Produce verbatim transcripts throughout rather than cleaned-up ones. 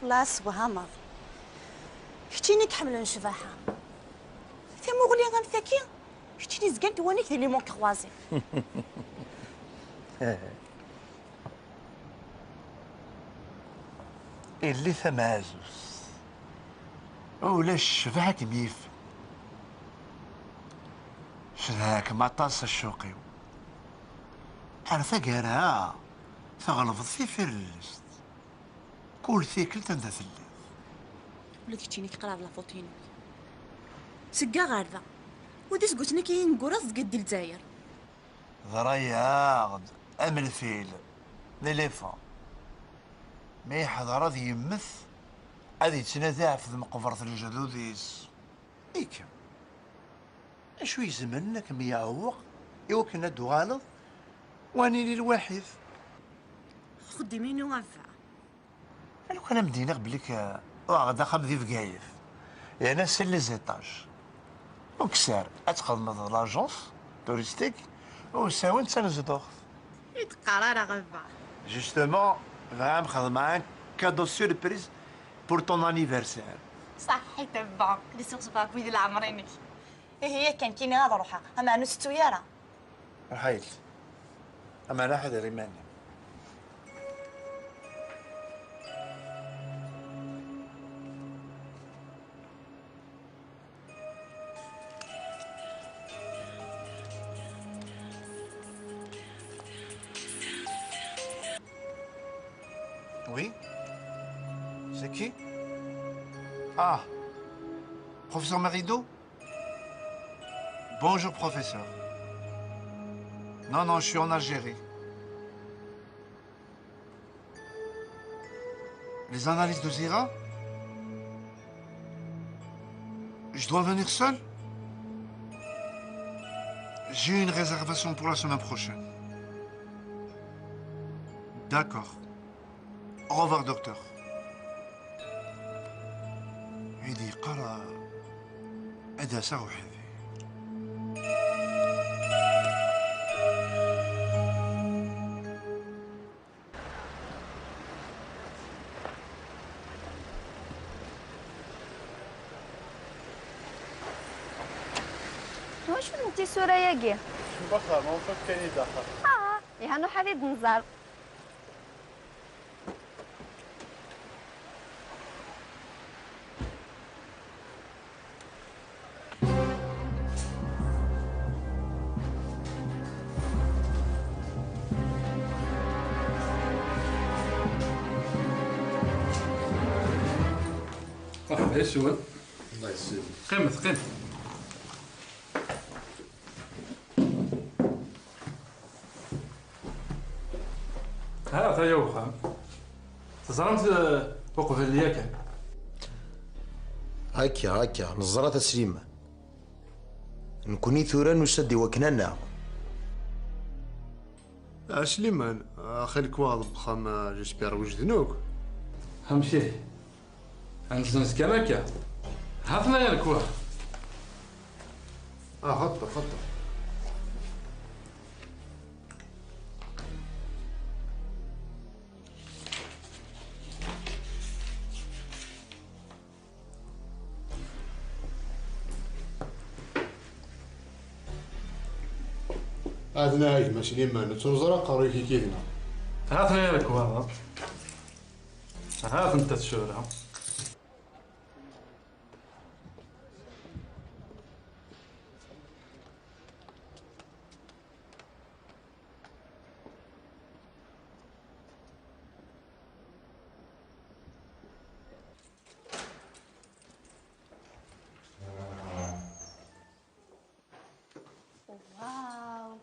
La teswehmeḍ. Keččini i iḥemmlen ccbaḥa. Tamuɣli am tagi, keččini zgant wanag di les monts croisés. Illi tamɛazuzt. Ulac ccbaḥa ad kem-yifen. Cedhaɣ-kem aṭas a ccuq-iw. Ar taggara, tɣelbeḍ tifirellest. Kul tikkelt anda telliḍ. Ula d keččini teqraḍ la faute-inu. Seg-a ɣer da. Udi seg usnek i ineggura deg Lezzayer. Ḍra-yaɣ-d am lfil, l'éléphant. Mi yeḥḍer ad yemmet, ad yettnadi ɣef tmeqbert n lejdud-is. Ikem, acu izemren ad kem-yeɛweq i wakken ad d-tuɣaleḍ u ad nili lwaḥid? Xeddim-inu a baba. Lukan am d-iniɣ belli k-, uɣeɣ-d axxam di Bgayet, yerna c'est les étages. Ukessar ad txedmeḍ l'agence touristique, usawen d tanezduɣt. Ur d-qqar ara a baba. Justement, bɣiɣ ad m-xedmeɣ un cadeau surprise pour ton anniversaire. Ṣaḥḥit a baba, di sexsef ɣef wid leɛmer-inek. Ihi yakan, kini ad ruḥeɣ, ameɛna ur tettu ara. Ruḥ a yelli. Ameɛna ḥader iman-im. Oui. C'est qui? Ah. Professeur Merido? Bonjour, professeur. Non, non, je suis en Algérie. Les analyses de Zira? Je dois venir seul? J'ai une réservation pour la semaine prochaine. D'accord. Au revoir, docteur. Ad yeqqar ad d-aseɣ uḥafi. Wacu n tisura-agi? Baxa, ma ufak kan i daxel. Ah, iha nuḥ ad id-nẓer. Merḥba yes-wen. Allah yesselmek. Qqimet, qqimet. Ha, ata-ya uxxam. Teẓramt, eh, uqbel yakan. Akka, akka, neẓra-t a Sliman. Nekkni tura nusa-d i wakken ad naɣ. A Sliman, axil-k waɣeḍ n wexxam, eh, j'espère wejden akk. Amek ihi? Ad nzun zgan akka. Ha-ten-a ya lekwaɣeḍ. Ah, xaṭer, xaṭer. Aten-a a gma Sliman, ur ttruẓ ara aqerruy-ik i kidna. Ha-ten-a ya lekwaɣeḍ. Ha-tent-a tsura. Waw.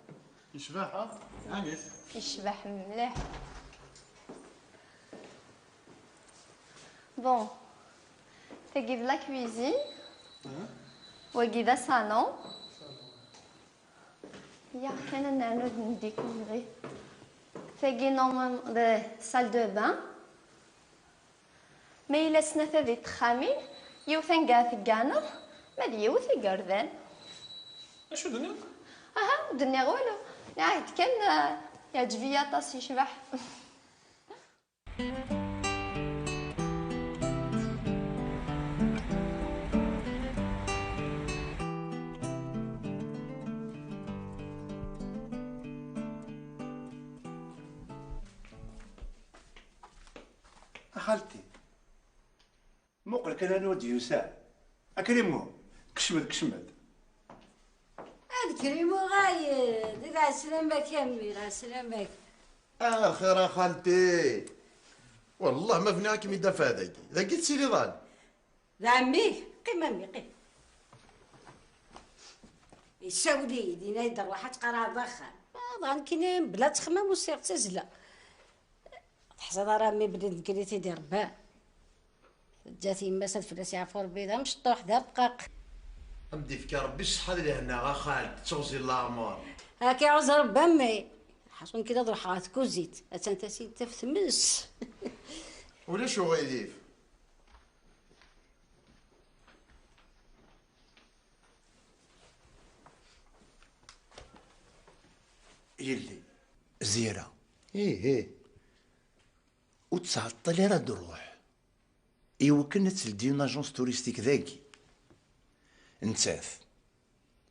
Yecbeḥ, ha? Ɛni? Yecbeḥ mliḥ. Bon, tagi d la cuisine. Wagi d asalon. Ya, kan ad nernu d ndécorer. Tagi normalement d salle de bain. Ma yella snat di texxamin, yiwet anga tegganeḍ, ma d yiwet igerdan. Acu d-nniḍ? Aha, ur d-nniɣ walu. Nniɣ-ak-d kan, eh, yeɛǧeb-iyi aṭas, yecbeḥ. Xalti, muqel kan anwa d-yusa. Akrimu, kcem-d, kcem-d. Ad krimu ɣayed, d ɛeslama-k a mmi, d ɛeslama-k. Axir a xalti. Wallah ma bniɣ ad kem-id-afeɣ dagi. Dagi tettiliḍ-aɣ? D ɛemmi-k, qqim a mmi, qqim. Yessawel-iyi-d, yenna-yi-d rwaḥ ad tqaraɛeḍ axxam. Ah, dɣa nekkini mebla ttxemmam usiɣ ttazzleɣ. Teḥṣiḍ ara a mmi belli d nekkini i t-id-irebban. Teǧǧa-t yemma-s ad fell-as yeɛfu Rebbi, d amecṭuḥ, d arqaq. Ad m-d-ifk Rebbi ṣṣeḥḥa d lehna a xalt, d teɣzi n leɛmer. Ad k-iɛuzz Rebbi a mmi. Ḥaṣun kra ad ruḥeɣ ɣer tkuzit, attan tasint taf tmes. Ulac uɣilif. Yelli. Zira. Ih, ih. Ur ttɛeṭṭil ara ad d-ruḥ. Iwakken ad teldi une agence touristique dagi. Nettat,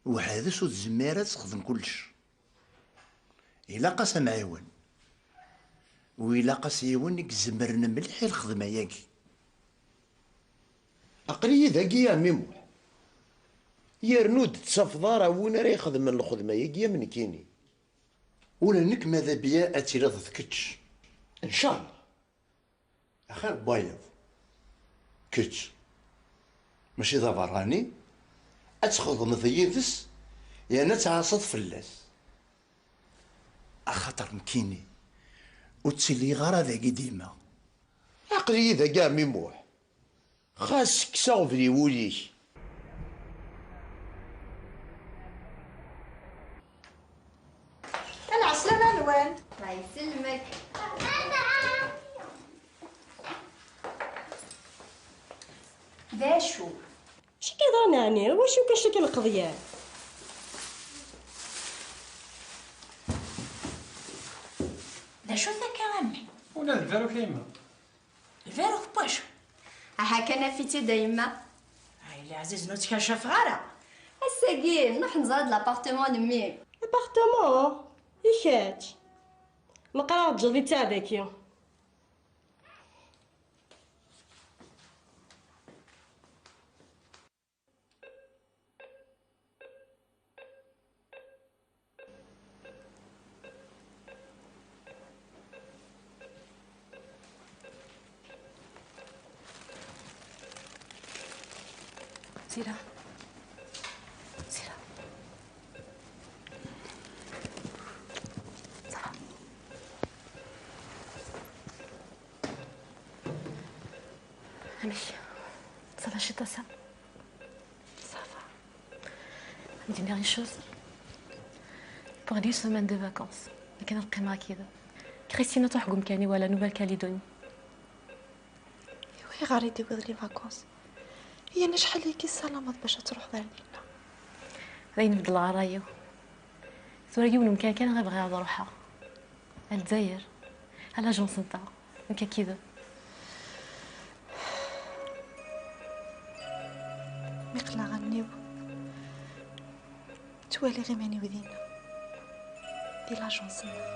weḥd-s ur tezmir ad texdem kullec. Ilaq-as amɛiwen. U ilaq-as yiwen i izemren mliḥ i lxedma-yagi. Aql-iyi dagi a ɛemmi Muḥ. Yernu ur d-tettafeḍ ara win ara ixedmen lxedma-yagi am nekkini. Ula nekk ma d abya ad tiliḍ d kečč. Ncallah. Axir n wayeḍ. Kečč, mačči d aberrani, ad txedmeḍ yid-s, yerna ad tɛaṣaḍ fell-as. Axaṭer nekkini, ur ttiliɣ ara dagi dima. Aql-iyi dagi a ɛemmi Muḥ. Xas kkes aɣbel i wul-ik. Lɛeslama-nwen. Allah yesselmek. D acu? Acu i k-yeḍran ɛni? Iwacu kan akka lqeḍyan? D acu-t akka a mmi? Ula d lberuk a yemma. Lberuk n wacu? Aha kan af-itt-id a yemma. Ay leɛzizen, ur ttkacafeɣ ara. Ass-agi nruḥ neẓra-d l'appartement n mmi. Appartement? I kečč? Meqqar ad ɣ-teǧǧeḍ i ttaɛ daki. Zira. Zira. Zira. Amek? Ça va, chez toi, ça? Ça va. Mais une dernière chose. Pour une semaine de vacances, nekk ad qqimeɣ akid. Christine ad truḥ deg umkan-iw, à la Nouvelle-Calédonie. Iwa ayɣer i d-tewwiḍ les vacances? Yan acḥal-agi tessalameḍ bac ad truḥeḍ ar dinna? D ayen beddleɣ ṛṛay-iw. Tura yiwen umkan kan i bɣiɣ ad ruḥeɣ. Ar Lezzayer. À l'agence-nteɣ. Nekk akid. Mi qqleɣ allen-iw, ttwaliɣ iman-iw dinna, di l'agence-nneɣ.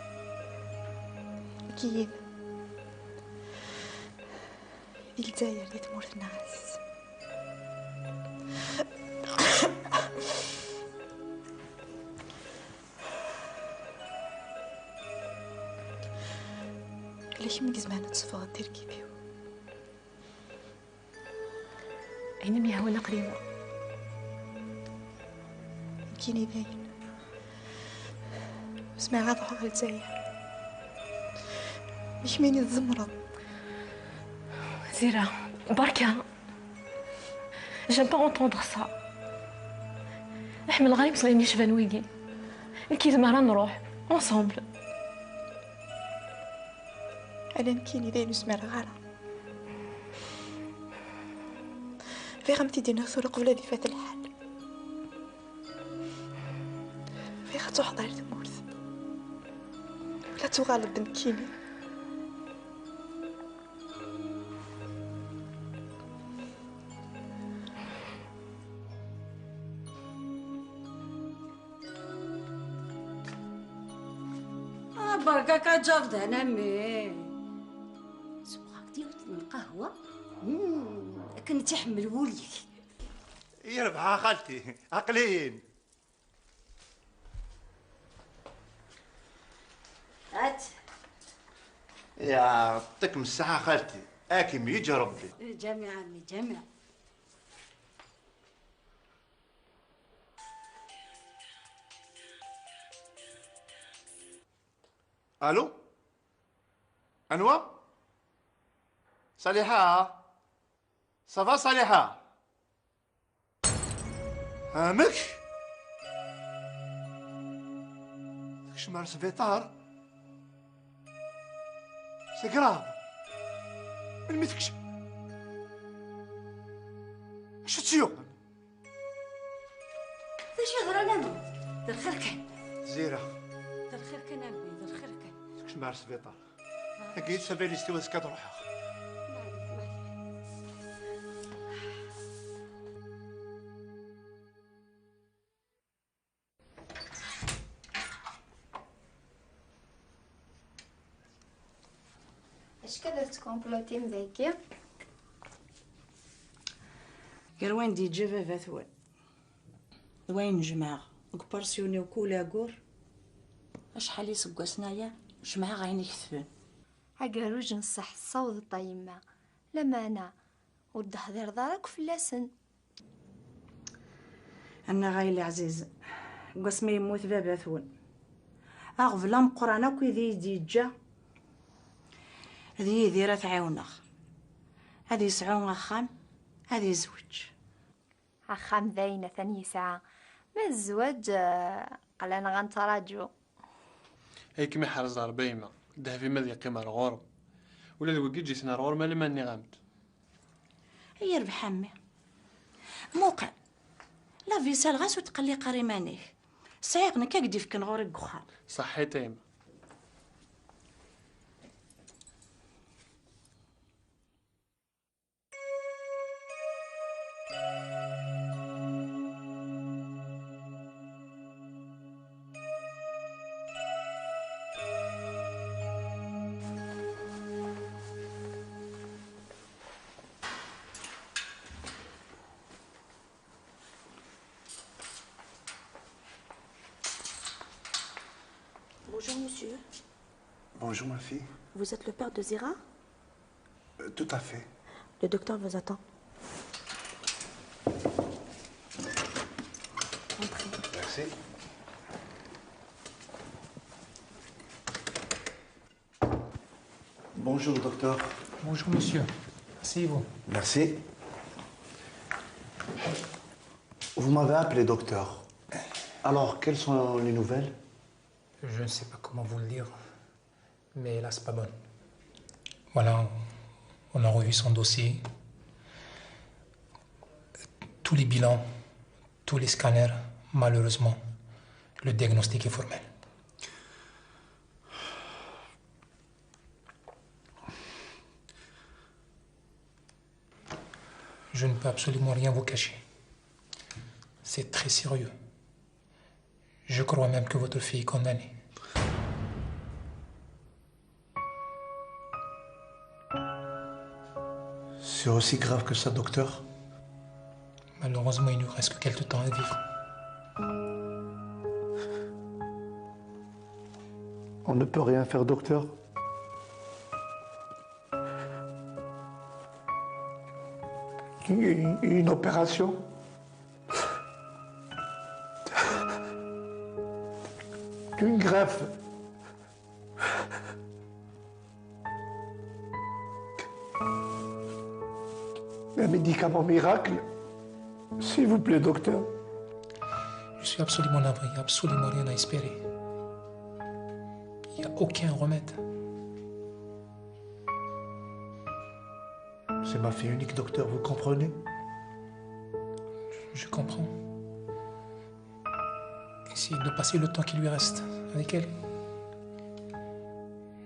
Nekk yid-m. Di Lezzayer, di tmurt-nneɣ aziz. Ala kemm i izemren ad teffɣeḍ di lkib-iw. Ayen i m-yehwan aql-i da. Nekkini dayen ur zmireɣ ad ruḥeɣ ɣer Lezzayer. Kemmini tzemreḍ. Zira, berka. J'aime pas entendre ça. Ḥemmleɣ ara imeslayen yecban wigi. Nekk yid-m ara nruḥ, ensemble. Ala nekkini dayen ur zmireɣ ara. Bɣiɣ ad m-t-id-iniɣ tura qbel ad ifat lḥal. Bɣiɣ ad truḥeḍ ar tmurt. Wala ad tuɣaleḍ d nekkini. Ah, berka-k aǧerdan a mmi. Sewxeɣ-k di Lqahwa? Mm, akken i tt-iḥemmel wul-ik. Yerbeḥ a xalti, aql-in. At. Yeɛṭikem ṣṣeḥḥa xalti, ad kem-yeǧǧ Rebbi. Lǧamiɛ a mmi, lǧamiɛ. Allô? Anwa? Saliḥa? Ça va Saliḥa? Amek? Tekcem ar sbiṭar? C'est grave. Melmi tekcem? Acu tt-yuɣen? D acu yeḍran a mmi? D lxir kan. Zira. D lxir kan a mmi, d lxir kan. Tekcem ar sbiṭar. Tagi d tabalizt-iw, azekka ad ruḥeɣ. Acu akka la tettkumplutim dagi? Gar wayen d-yeǧǧa baba-twen d wayen jemɛeɣ deg uparsiyun-iw kul agur, acḥal iseggasen aya jemɛeɣ ayen iketben. Agerruj n ṣṣeḥ tessawḍeḍ a yemma, lameɛna ur d-tehdireḍ ara akk fell-asen. Annaɣ a yelli ɛzizen, deg wasmi yemmut baba-twen, aɣbel ameqqran akk i d iyi-d-yeǧǧa d Yidir ad t-ɛiwneɣ, ad yesɛu axxam, ad yezweǧ. Axxam dayen atan yesɛa, ma d zzwaǧ, eh, aql-aneɣ ad nettraǧu. Ay kem-iḥrez Ṛebbi a yemma, ddheb-im ad yeqqim ar ɣur-m. Ula d wigi ǧǧiten ar ɣur-m alamma nniɣ-am-d. Ay yerbeḥ a mmi. Muqel, la vaisselle ɣas ur tqelliq ara iman-ik. Sɛiɣ nekk ad k-d-ifken ɣur-i deg uxxam. Ṣaḥḥit a yemma. Bonjour, monsieur. Bonjour, ma fille. Vous êtes le père de Zira ? Euh, tout à fait. Le docteur vous attend. Entrez. Merci. Bonjour, docteur. Bonjour, monsieur. Asseyez-vous. Merci. Vous m'avez appelé, docteur. Alors, quelles sont les nouvelles ? Je ne sais pas comment vous le dire, mais là, c'est pas bon. Voilà, on a revu son dossier. Tous les bilans, tous les scanners, malheureusement, le diagnostic est formel. Je ne peux absolument rien vous cacher. C'est très sérieux. Je crois même que votre fille est condamnée. C'est aussi grave que ça, docteur ? Malheureusement, il nous reste que quelques temps à vivre. On ne peut rien faire, docteur. Une, une opération. Une greffe. Un médicament miracle. S'il vous plaît, docteur. Je suis absolument navré, il n'y a absolument rien à espérer. Il n'y a aucun remède. C'est ma fille unique, docteur, vous comprenez ? Je comprends. Essayez de passer le temps qui lui reste avec elle.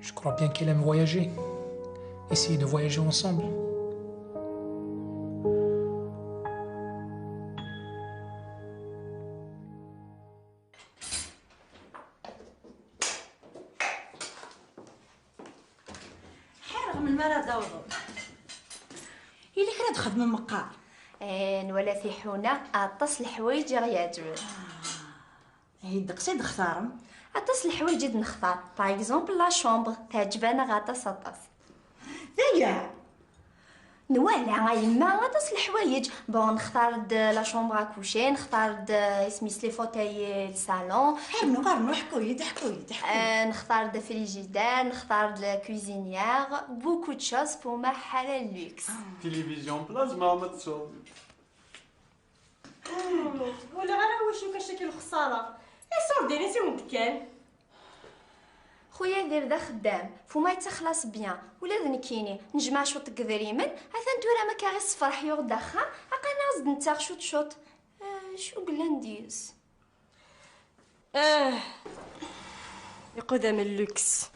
Je crois bien qu'elle aime voyager. Essayez de voyager ensemble. Ḥareɣ melmi ara d-awḍeḍ. Yella kra txedmem meqqar? Eh, nwala tiḥuna, aṭas leḥwayeǧ i ɣ-yeɛǧben. Hi ddeqs i d-textarem? Aṭas leḥwayeǧ i d-nextar. Par exemple, la chambre, teɛǧeb-aneɣ aṭas, aṭas. Daya! Nwala a yemma aṭas leḥwayeǧ. Bon, nextar-d la chambre à coucher, nextar-d, eh, isem-is, les fauteuils, eh, le salon. Rnu, rnu, ḥku-yi-d, ḥku-yi-d, ḥku-yi-d. Eh, nextar-d frigidaire, nextar-d la cuisinière, beaucoup de choses pour ma ḥala luxe. Télévision plasma ma tettuḍ. Ur lliɣ ara wacu kac akka lexsara. Iṣurdinis i wen-d-kkan. Xuya Yidir d axeddam, Fuma yettaxlas bien, ula d nekkini, nejmeɛ cwiṭ n yedrimen, atan tura ma akka ɣ-issefreḥ yuɣ-d axxam, aql-aɣ ad s-d-nettaɣ cwiṭ cwiṭ. Eh, acu yellan deg-s? Ah, iqudam n luxe.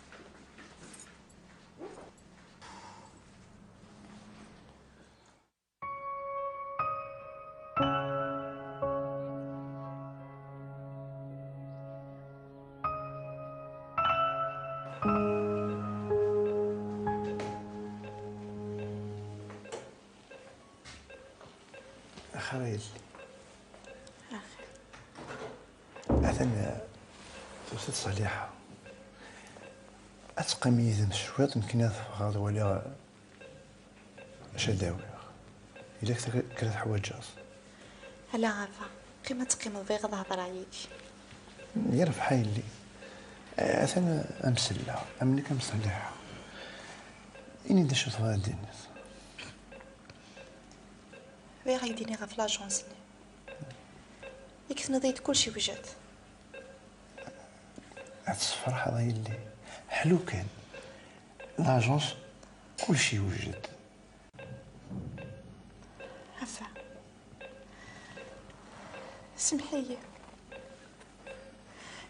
Axir a yelli. Axir. Atan, eh, tusa-d Ṣaliḥa. Ad teqqim yid-m cwiṭ, nekkini ad ffɣeɣ ad waliɣ, eh, acu ad d-awiɣ. Yella kra, kra teḥwaǧeḍ? Ala a baba, qqim ad teqqimeḍ, bɣiɣ ad hedreɣ yid-k. Yerbeḥ a yelli. Eh, atan am selleɣ, am nekk am Ṣaliḥa. Ini-d acu tebɣiḍ ad d-tiniḍ. Bɣiɣ ad k-d-iniɣ ɣef l'agence-nni. Yak tenniḍ-iyi-d kullec yewjed. Ad tessefraḥeḍ a yelli. Ḥlu kan. L'agence, kullec yewjed. Afa. Semmeḥ-iyi.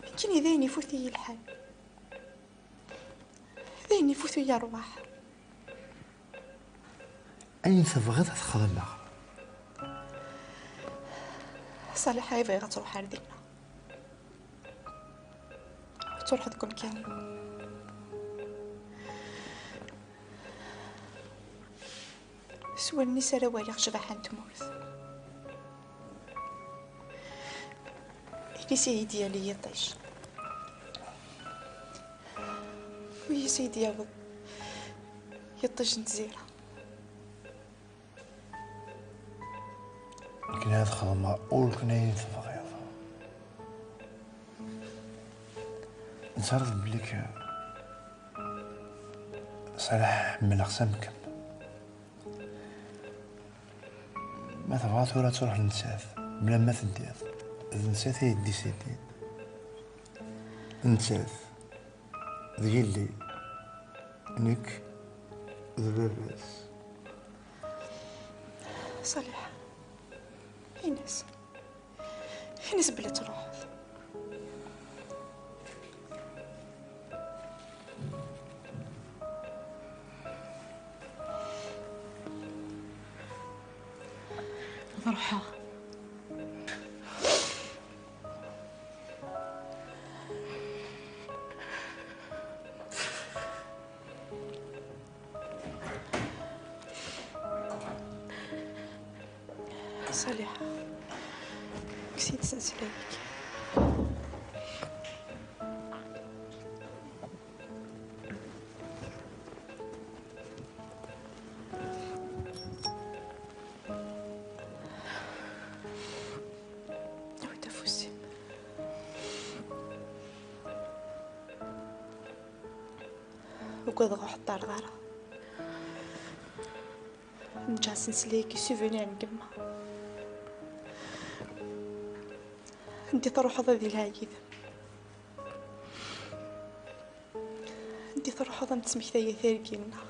Nekkini d ayen ifut-iyi lḥal. D ayen ifut-iyi rrwaḥ. Ayen tebɣiḍ ad t-xedmeɣ. Ṣaliḥa, i bɣiɣ ad truḥ ar dinna. Ad truḥ deg umkan-iw. S wallen-is ara waliɣ ccbaḥa n tmurt. Ini-as ad iyi-d-yali yiṭij. Wiyi-s ad iyi-d-yaweḍ yiṭij n tzira. Nekni ad xedmeɣ ur kan ayen tebɣiḍ. Nettɛerḍ belli k-, Ṣaliḥ, ḥemmleɣ-t am kemm. Ma tebɣa tura ad truḥ nettat, bla ma teddiḍ, d nettat ay yeddisidin. Nettat d yelli, nekk d baba-s. Ṣaliḥ, ini-as. Ini-as belli truḥeḍ. Ad ruḥeɣ. Ṣaliḥa, kkes-iyi-d ssenslay-agi. Awi-d afus-im. Ugadeɣ ur ḥeṭṭareɣ ara. Neǧǧa asenslay-agi souvenir n yemma. Anda i truḥeḍ ad ilha yid-m. Anda i truḥeḍ am tesmektaya tirgin-nneɣ.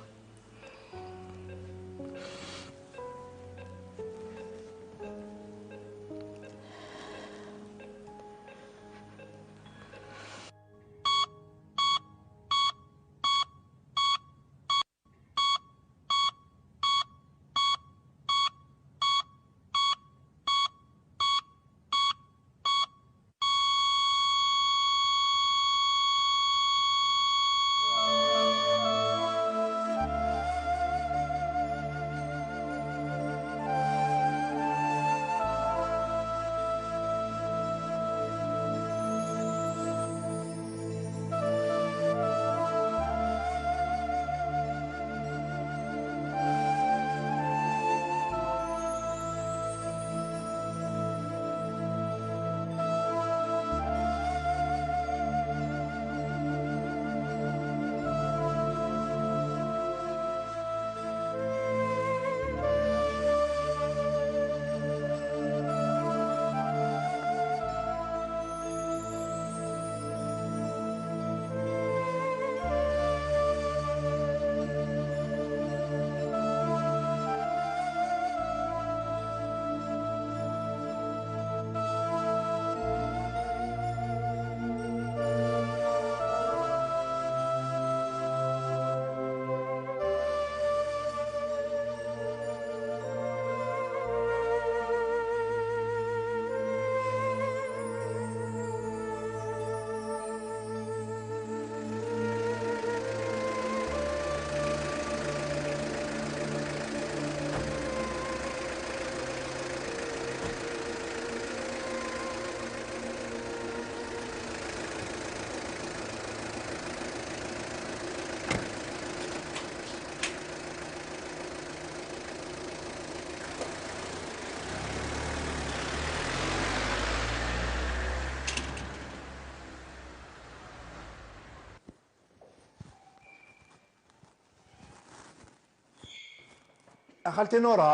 A xalti Nura,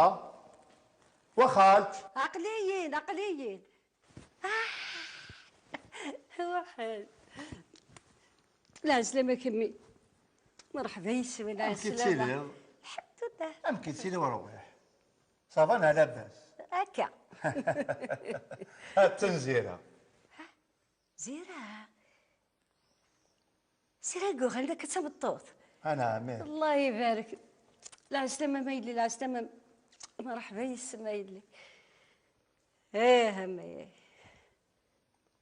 wa xalt. Aql-iyi-n, aql-iyi-n. Ah! Ruḥ. Lɛeslama kemmi. Merḥba yes-wen, amek i lɛeslama. Tettiliḍ? Lḥemdullah. Amek i tettiliḍ, rwiḥ? Ça va neɣ labas? Akka. Attan Zira. Zira. Sira yuɣal akka d tameṭṭut. Anɛam. Allah ibarek. Lɛeslama ma yelli, lɛeslama. Merḥba yes-m a yelli. Ih, a ma.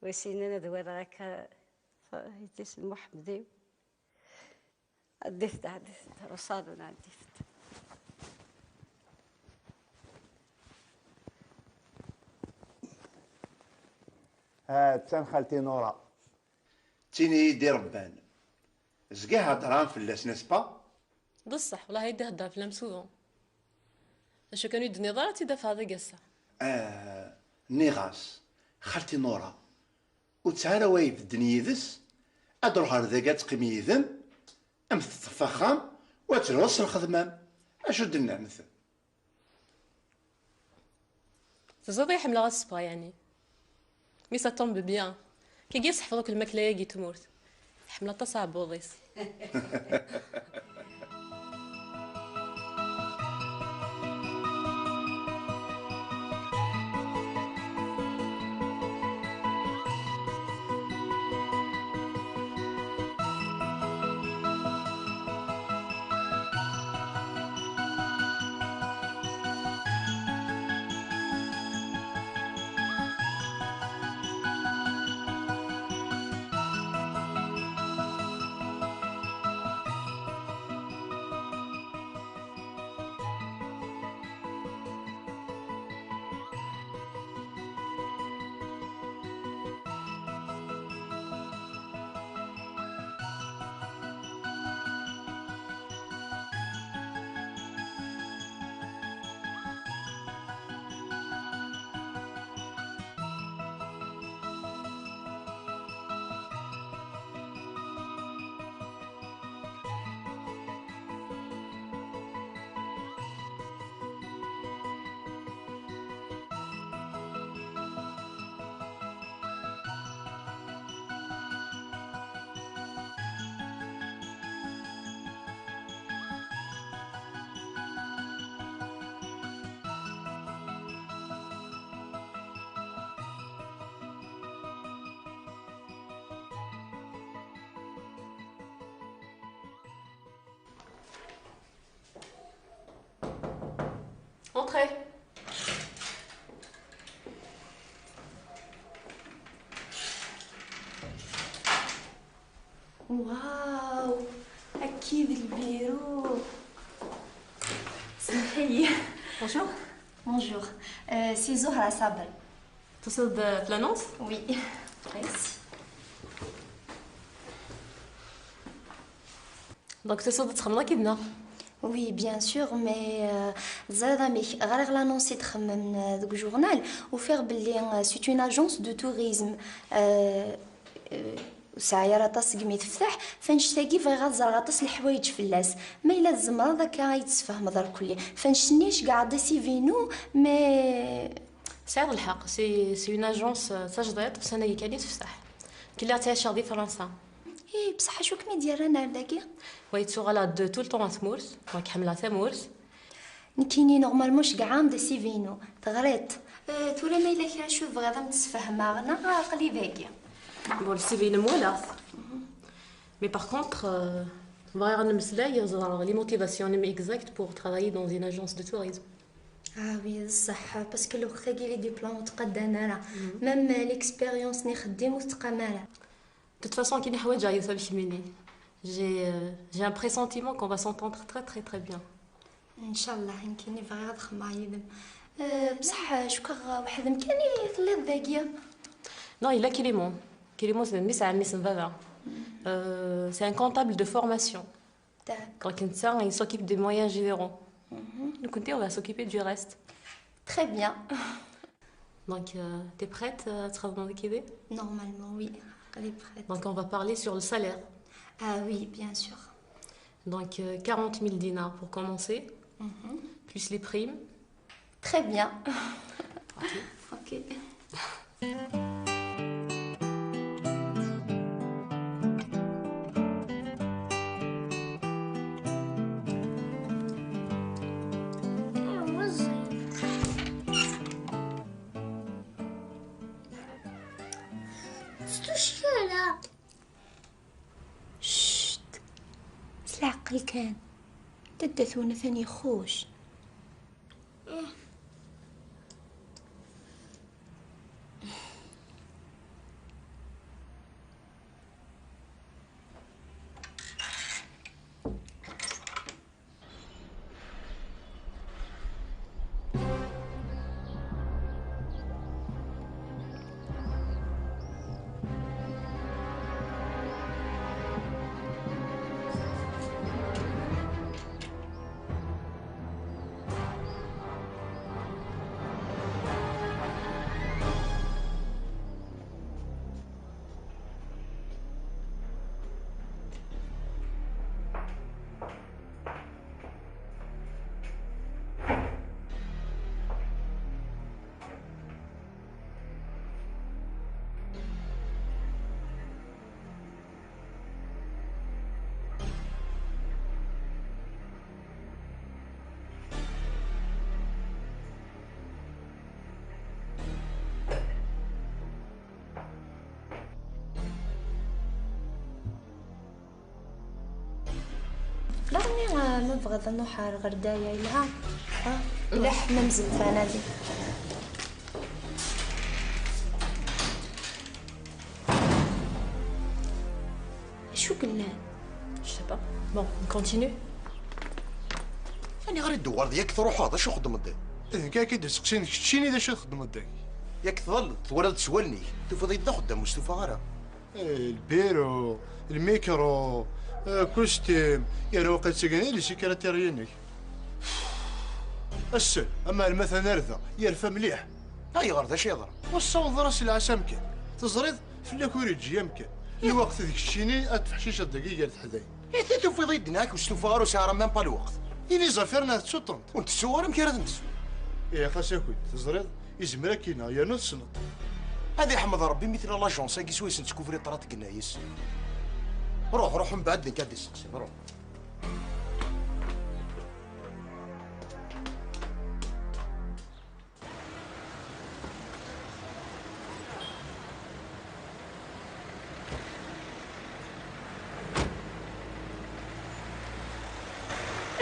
Wissen ad walaɣ akka yelli-s n Muḥemmed-iw. Ɛeddit-d, ɛeddit-d, ruṣadun, ɛeddit-d. Ha-tt-an xalti Nura. D tin i yi-d-irebban. Zgiɣ heddreɣ fell-as, n'est-ce pas? D ṣṣeḥ, wellah i d-ihedder fell-am souvent. D acu kan ur yi-d-tenniḍ ara, ad tt-id-afeɣ dagi ass-a. Ah, nniɣ-as, xalti Nura, ur tesɛi ara wa ibedden yid-s, ad d-truḥ ar dagi ad teqqim yid-m, am teṭṭef axxam, u ad telhuḍ s lxedma-m. Acu d-tennamt? Teẓriḍ i ḥemmleɣ ad seffɣeɣ, yeɛni. Mais ça tombe bien. Kagi seḥfeḍ akk lmakla-agi n tmurt. Tḥemmel aṭas aɛebbuḍ-is. Entrez. Waw, akka d lbiru. Semḥ-iyi. Bonjour. Bonjour. Euh, c'est Zohra Saber. Tusiḍ-d, euh, l'annonce? Oui. Merci. Donc, tusiḍ-d ad txedmeḍ akked-neɣ? Oui, bien sûr, mais, euh, teẓriḍ amek, ɣriɣ l'annonce i d-xemmemen, euh, deg ujournal, ufiɣ belli, euh, c'est une agence de tourisme. Euh, euh, ur tesɛi ara aṭas segmi tefteḥ, f'annect-agi bɣiɣ ad ẓreɣ aṭas n leḥwayeǧ fell-as. Ma yella tzemreḍ akka ad yi-d-tesfehmeḍ irkelli. F'annect-nni ceggɛeɣ-d C V-inu, mais... Tesɛiḍ lḥeqq, c'est, c'est une agence, euh, d tajdiṭ, ussan-agi kan i tefteḥ. Nekk lliɣ ttɛiceɣ di Fransa. Ih, bṣeḥ acu kem-id-yerran ar dagi? Wa yettuɣal-d tout le temps ar tmurt, wa k-ḥemmleɣ tamurt. Nekkini, normalement, ceggɛeɣ-am-d C V-inu. Teɣriḍ-t. Euh, tura ma yella kra acu tebɣiḍ ad m-d-sfehmeɣ, neɣ aql-i dagi. Bon, le C V-inem walaɣ-t. Mais par contre, euh, bɣiɣ ad nemmeslay, ẓreɣ les motivations-inem exactes pour travailler dans une agence de tourisme. Ah oui, d ṣṣeḥ, parce que lweqt-agi les diplômes ur ttqaddan ara. Même, euh, l'expérience n ixeddim ur tettqam ara. De toute façon, akken i ḥwaǧeɣ yiwet am kemmini. J'ai, euh, j'ai un pressentiment qu'on va s'entendre très, très, très bien. Ncallah, nekkini bɣiɣ ad xedmeɣ yid-m. Euh, bṣeḥ, cukkeɣ weḥd-m kan i telliḍ dagi. Non, yella Clément. Clément, c'est mmi-s n ɛemmi-s n baba. Euh, c'est un comptable de formation. D'accord. Donc, netta, il s'occupe des moyens généraux. Nekkenti, on va s'occuper du reste. Très bien. Donc, euh, t'es prête, euh, à travailler avec Eve? Normalement, oui. Elle est prête. Donc, on va parler sur le salaire. Ah oui, bien sûr. Donc, euh, quarante mille dinars pour commencer. Mhm. Plus les primes. Très bien. Ok. Ok. Ccet! S leɛqel kan. Dadda-twen atan ixuc. Daɣen, ah, ma tebɣiḍ ad nruḥ ar ɣer daya, yelha. Ah, mliḥ, ma nzem fanadi. Acu yellan? Je sais pas. Bon, on continue. Aniɣer i d-tuɣaleḍ, yak truḥeḍ, acu txeddmeḍ da? D nekk ara k-id-iseqsin, keččini d acu txeddmeḍ dagi? Yak tḍalleḍ, twalaḍ s wallen-ik, tufiḍ-iyi-d d axeddam, ur stufaɣ ara. Eh, lbiru, lmikru, eh, kustim, yerna waqil d tagni i sekretirya-inek. Ass-a, ama alma atan ar da, yerfa mliḥ. Ayɣer, d acu yeḍran? Ur tessawaḍeḍ ara si lɛas amkan. Teẓriḍ, fell-ak ur yeǧǧi amkan. Lweqt d keččini ad tfeḥciceḍ dagi gar teḥdayin. Iti tufiḍ-iyi-d nekk ur stufaɣ ara, ur sɛiɣ ara même pas lweqt. Ini zafiren ad tettuṭṭunt. Ur ntessu ara, amek ara tent-ntessu? Ih, xas akk-d, teẓriḍ, izmer ad k-ineɣ, yernu tessneḍ. Ad iḥmed Rebbi mi tella l'agence-agi swayes nettkubriḍ ṭṭrad deg nna-is. Ruḥ, ruḥ, mbeɛd nekk ad d-isteqsi, ruḥ.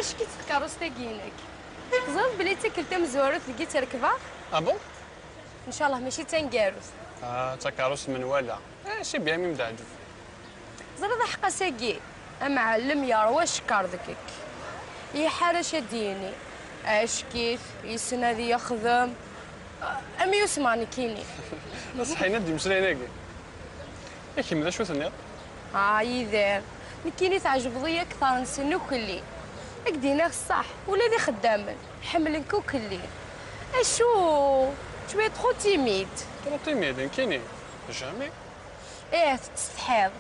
Acu-tt tkeṛṛust-agi-inek? Teẓriḍ belli d tikkelt tamezwarut deg i tt-rekbeɣ? Ah bon? Ncallah mačči d taneggarut. Ah, d takeṛṛust menwala. Eh, c'est bien, mi m-teɛǧeb. Teẓriḍ aḥeqq ass-agi, amɛellem yerwa cekkeṛ deg-k. Iḥar acu ad d-yini. Acek-it, yessen ad yexdem. Am yusma nekkini. Ṣṣeḥ-in ad d-imeslayen-agi. I kemm, d acu tenniḍ? Ah, Yidir, nekkini tɛejbeḍ-iyi akteṛ-nsen ukelli. Ad k-d-iniɣ ṣṣeḥ, ula d ixeddamen ḥemmlen-k ukelli. Acu, tu es trop timide. Trop timide, nekkini? Jamais. Ih, tettsetḥiḍ.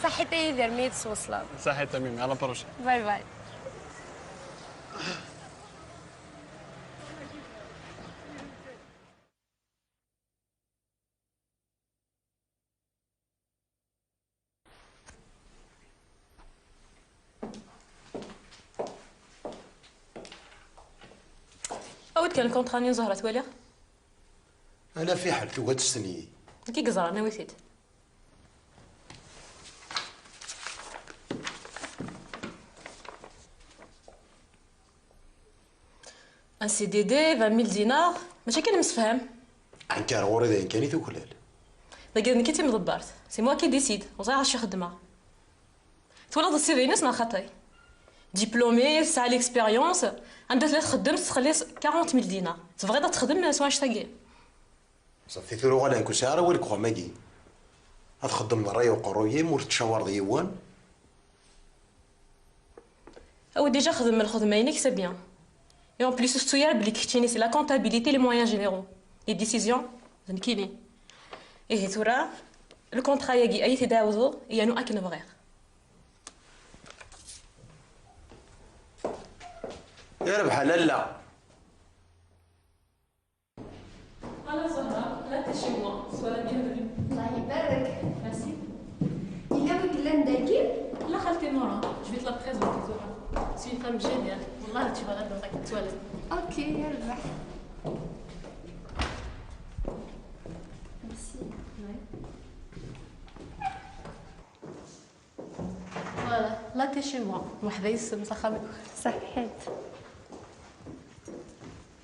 Ṣaḥit a Yidir mi yi-d-twesleḍ. Ṣaḥit a Mimi, à la prochaine. Bye bye. Awi-d kan lkunṭra-nni n Zahra, twaliḍ? Ala fiḥel, tugi ad testenyi. Nekk i yeẓran, awi-t-id. Un C D D, vingt mille dinars, mačči akken nemsefham. Anka ar ɣur-i d ayen kan i tuklal. Dagi d nekk i d timḍebbart. C'est moi qui décide, ur ẓriɣ acu xeddmeɣ. Twalaḍ ṣṣifa-ines neɣ xaṭi? Diplômée, tesɛa l'expérience, anda tella txeddem tettxelliṣ quarante mille dinars. Tebɣiḍ ad texdem s wanect-agi? Ṣafi, tura uɣal nekk ur sɛiɣ ara awal deg uxxam-agi. Ad txeddmeḍ ṛṛay uqerruy-im, ur tettcawareḍ yiwen. Awi déjà xdem lxedma-inek, c'est bien. Et en plus, ur tettu ara belli keččini c'est la comptabilité, les moyens généraux. Les décisions, d nekkini. Ihi tura, lkunṭra-agi, ad iyi-t-id-tɛawdeḍ, yernu akken bɣiɣ. Yerbeḥ a lalla. Voilà Zahra, là t'es chez moi. Sois la bienvenue. الله يبارك. Merci. إلا وين كلام داكي؟ La خالتي نورا, je vais te la présenter Zahra. C'est une femme géniale. والله tu vas l'adorer, tu vas l'adorer. اوكي، يربح. ميرسي. Voilà, là t'es chez moi. مرحبا يسم صخامك. صحيت.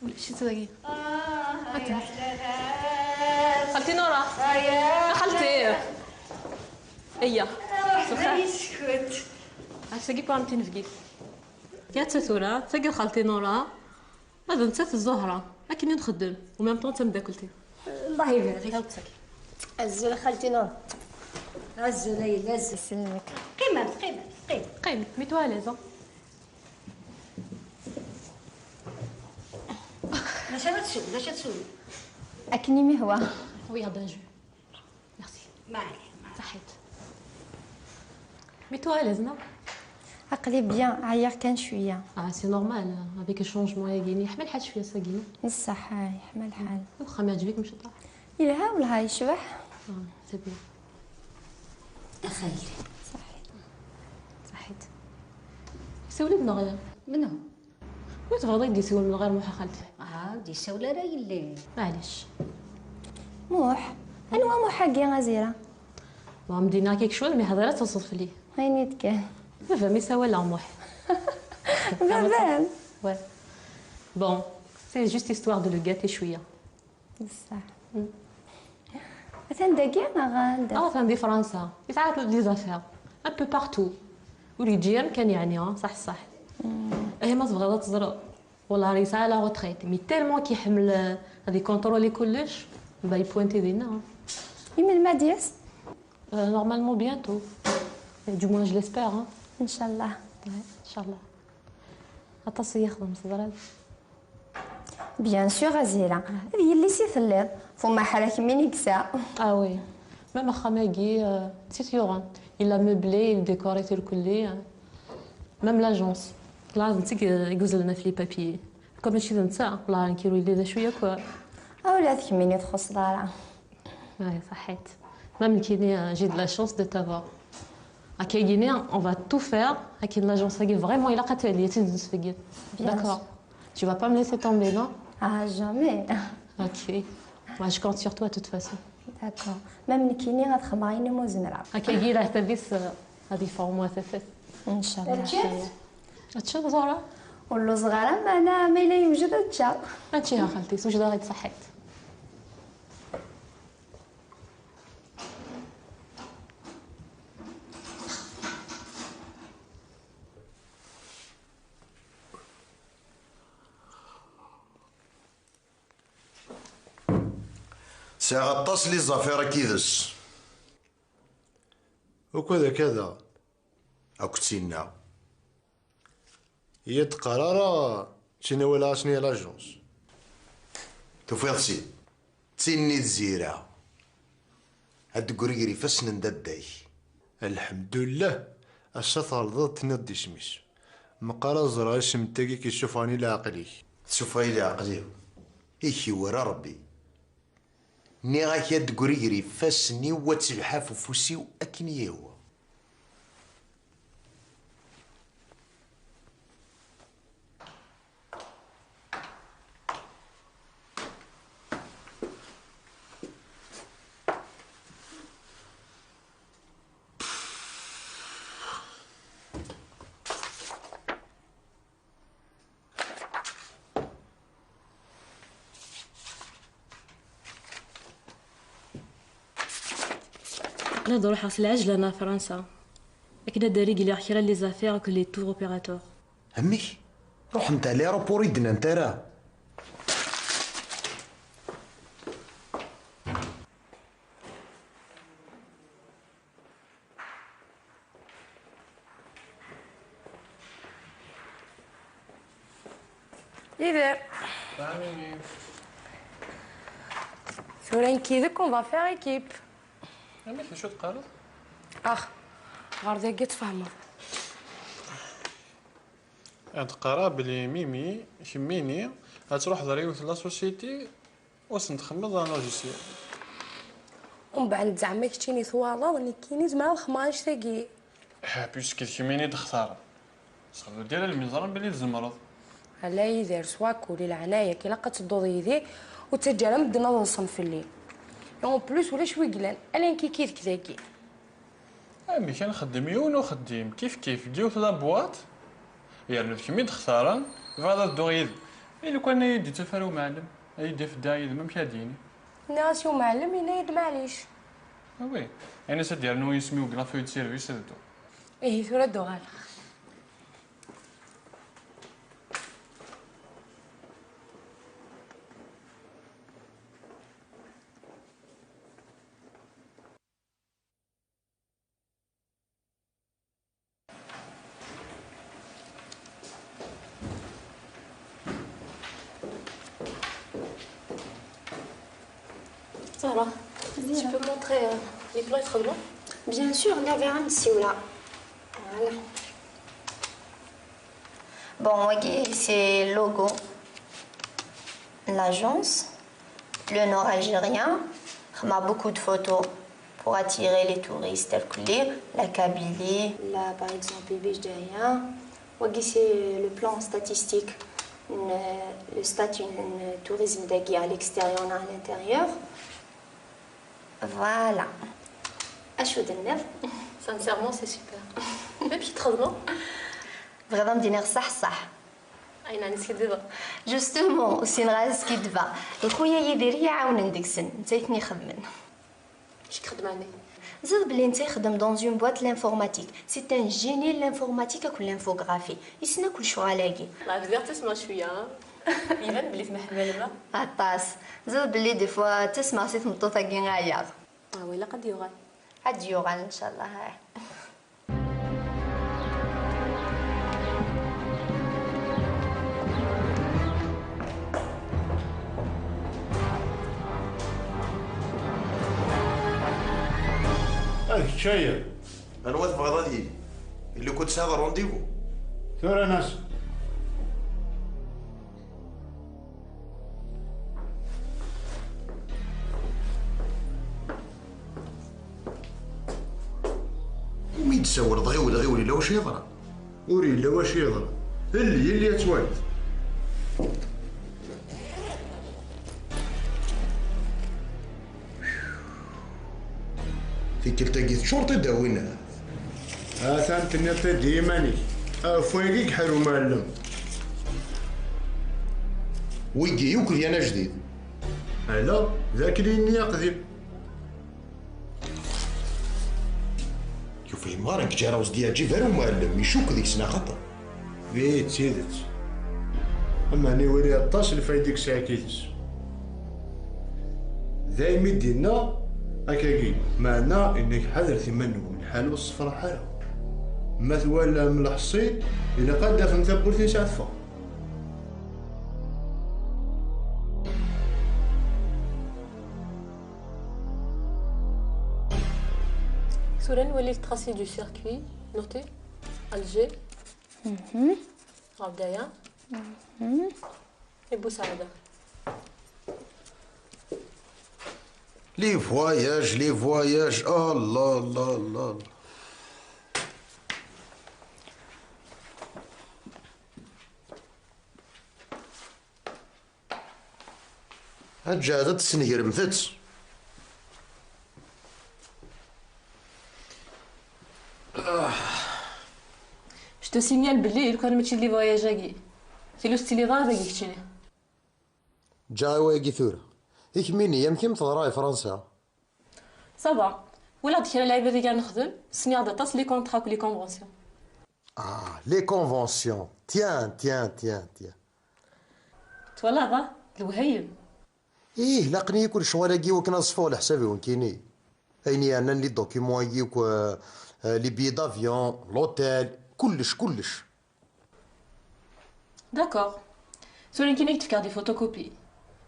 ولا شي تلاقي. آه، خالتي نورا. خالتي. ايا. مرحبا يسكت. عرفتي كيف عمتي نفقيك. يا تسورة، تاقي خالتي نورا. هذا نتا الزهرة. لكن نخدم. ومام طون تمداكلتي. الله يبارك. هاو تساكي. الزول خالتي نور. الزول هي الزول. يسلمك. قيمة، قيمة، قيمة. قيم، ميتو عليزا. لاش غتسول، لاش غتسول؟ اكني مهوى. وي هذا جو. ميرسي. ما عليك، ما عليك. صحيت. ميتو عليزنا. عقلي بيان، عيا كان شويه. اه سي نورمال. افيك الشونجمون ياكيني حمل حال شويه ساكيني. بصح يحمل الحال. واخا ما عجبك مشي طاح. يلها والله يشبح. اه سي بيان. اخيلي. صحيت. سولي بنا غير. منو؟ وي تبغضي دي سول من غير موحى خالتي؟ اه دي سوله راه يلي. معليش. موح. انوا موح حقي غزيره؟ ما مدينا كيك شويه مي هضره تصف لي. هيني تكال. ما فهمي سوا لا موح. بابان. Ouais. Bon, c'est juste histoire de le gâter شويه. بصح. مثلا داكي انا غندا. اه فهمتي فرنسا يتعرف لي زافير. Un peu partout. ولي جيام كان يعني اه صح صح. ايه ما تبغى تزرب. والله راه يسعى لا غوتريت مي تيلمون كيحمل. غادي كونترولي كلش. باي بوينتي دينا. يمين ما ديس. نورمالمون بيانتو. دو موان جو ليسبير. ان شاء الله. ان شاء الله. اطاس يخدم صدرات. بيان سور غزيره. هذه اللي سي ثلير. فما حراك مين يكسا. اه وي. ميم اخا ماكي سيت يوغان. الا موبلي ديكوريتي الكلي. ميم لاجونس. لازم تيك يقوز لنا في لي بابي. كوم ماشي نتا والله نكيرو يدي شويه كوا. او لا تكميني تخص دارا. اي صحيت. ميم كيني جي دو لا شونس دو تافوار. هكا يجيني اون فا تو فير. هكا لاجونس هاكي فريمون الا قاتلي تنزل سفيكين. داكور. Tu vas pas me laisser tomber, non? اه جامي. Ok. Moi, je compte sur toi de toute façon. داكور. ميم نكيني غتخمغيني مو زمرا. هكا يجي راه تبيس. هذه فورموا تفت. ان شاء الله. هادشي زهره. والله صغيره ما انا ما الا يوجد هادشي. هادشي ها خالتي سوجده غير صحيت. Sɛiɣ aṭas n les affaires akid-s. Akk ad akka daɣen. Akk d tinna. Yya d-qqar ara d tin i walaɣ ass-nni i l'agence. Tufiḍ-tt-id. D tin-nni d Zira. Ad d-tegri gar ifassen n dadda-k. Lḥemdullah, ass-a tɣelḍeḍ tenniḍ-d isem-is. Meqqar ad ẓreɣ isem n tagi k-issufɣen i leɛqel-ik. Tessufeɣ-iyi leɛqel-iw. I k-iwala Rebbi. Nniɣ-ak ad d-tegri gar ifassen-iw, ad telḥaf ufus-iw akken i yehwa. Aql-i ad ruḥeɣ s lɛejla ɣer Fransa akken ad d-régleɣ kra n les affaires akked les tours opérateurs. Amek? Ruḥent ɣer l'aéroport i d-nnant ara? Yidir. Tura nekk yid-k, on va faire équipe. Amek d acu teqqareḍ? Ax, ɣer dagi tfehmeḍ. Ad d-qqareɣ belli Mimi, kemmini, ad truḥeḍ ɣer yiwet la société, ur sen-txemmeḍ un logiciel. Umbeɛd zeɛma keččini twalaḍ, nekkini zemreɣ ad xedmeɣ annect-agi. Ah, puisque d kemmini d-xtareɣ. Sɣed ur d-yerra lmi ẓran belli tzemreḍ. Ala Yidir, s wakul, i leɛnaya-k, ilaq ad tedduḍ yid-i, ur ttaǧǧa ara medden ad ḍsen fell-i. Et en plus, ulac wi yellan, ala nekk i k-id-k dagi. Amek, ad nxeddem yiwen uxeddim, kif kif, deg yiwet la boîte, yernu d kemm i d-xtaren, bɣiɣ ad dduɣ yid-m. I lukan ad yi-d-ittaf ara umɛellem, ad yi-d-yaf dda yid-m, amek ad d-yini? Nniɣ-as i umɛellem, yenna-yi-d maɛlic. Ah oui, ini-as ad d-yernu yisem-iw deg la feuille de service ad dduɣ. Ihi tura ad d-uɣaleɣ. Sarah, tu peux montrer, euh, les plats i txedmeḍ? Bien sûr, on avait un petit là. Voilà. Bon, wagi, c'est le logo de l'agence. Le Nord algérien. On a beaucoup de photos pour attirer les touristes tels que la Kabylie. Là, par exemple, Biche Daya. Wagi, c'est le plan statistique. Le statut du tourisme dagi à l'extérieur, à l'intérieur. Voilà. Acu d-tenniḍ? Sincèrement, c'est super. Même si très bon. Vraiment, d-iniɣ ṣṣeḥ ṣṣeḥ. Ayna neskidiba. Justement, ur ssineɣ ara ad skiddbeɣ. Lxuya Yidir i yi-iɛawnen deg-sen, netta i ten-ixedmen. Acu txeddem ɛni? Ẓriɣ belli netta ixeddem dans une boîte l'informatique. C'est un génie de l'informatique akked l'infographie. Yessen akk lecɣal-agi. Ɣef diɣ ttasmeɣ cwiya, ha? Iban belli temḥemmalem, ha? Aṭas. Ẓriɣ belli des fois ttasmeɣ si tmeṭṭut-agi ayeɣ. Ah, wa ilaq ad d-yuɣal. Ad d-yuɣal, ncallah. Ah, d kečč aya. Anwa tebɣiḍ ad yili? Ili-ken tesɛiḍ rendez-vous? Tura nas. Umi d-tessawleḍ ɣiwel, ɣiwel, yella wacu yeḍran. Ur yella wacu yeḍran. Lli, lli ad twaliḍ. Tikkelt-agi teččureḍ-id a winna. Atan tenniḍ-t-id i yiman-ik. Ɣef wayagi i yeḥar umɛellem. Wigi yakk d yan ajdid. Ala, d akken i yenna aqdim. Ur fhimeɣ ara, nekk ǧareɣ ur s-d-yeɛǧib ara umɛellem, icukk deg-s neɣ xaṭer. Ih, d tidet. Ameɛna iwala aṭas lfayda i yesɛa yid-s. Daymi d-inna akkagi, meɛna inna-k ḥadret iman-nwen, lḥal ur tessefraḥ ara. Ma twalam leḥṣin, ilaq ad d-tafem tawwurt-is ad teffeɣ. Tura nwali le tracé du circuit, notez, Alger, Mhm. Ɣer Bdaya, Mhm. Et Boussaïda. Les voyages, les voyages, oh là là là là. Ad tǧehdeḍ tesnegremt-tt. Je te signale belli lukan mačči d les voyages-agi, tili ur tettiliḍ ara dagi keččini. Ǧǧeɣ i wayagi tura. I kemmini, amek i m-teḍra i Fransa? Ça va. Walaɣ-d kra lɛibad i ara nexdem, sniɣ-d aṭas les contrats akked les conventions. Ah, les conventions. Tiens, tiens, tiens, tiens. Twalaḍ, ah, d lewhayem. Ih, laqen-iyi kul lecɣal-agi iwakken ad ṣfuɣ leḥsab-iw nekkini. Ayen yernan les documents-agi akk, euh, euh, les billets d'avion, l'hôtel, kullec, kullec. D'accord. Tura nekkini ad k-d-fkeɣ des photocopies.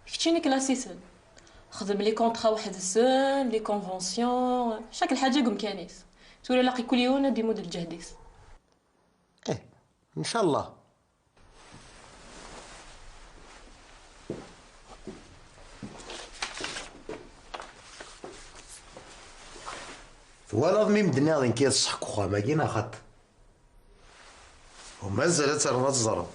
Keččini klasi-ten. Xdem les contrats weḥd-sen, les conventions, chaque lḥaǧa deg umkan-is. Tura laqi kul yiwen ad d-imudd lǧehd-is. Eh, ncallah. Twalaḍ mi m-d-nniɣ d nekk i d ṣṣeḥ deg uxxam-agi, neɣ xaṭi? U mazal ad terreḍ ad teẓreḍ.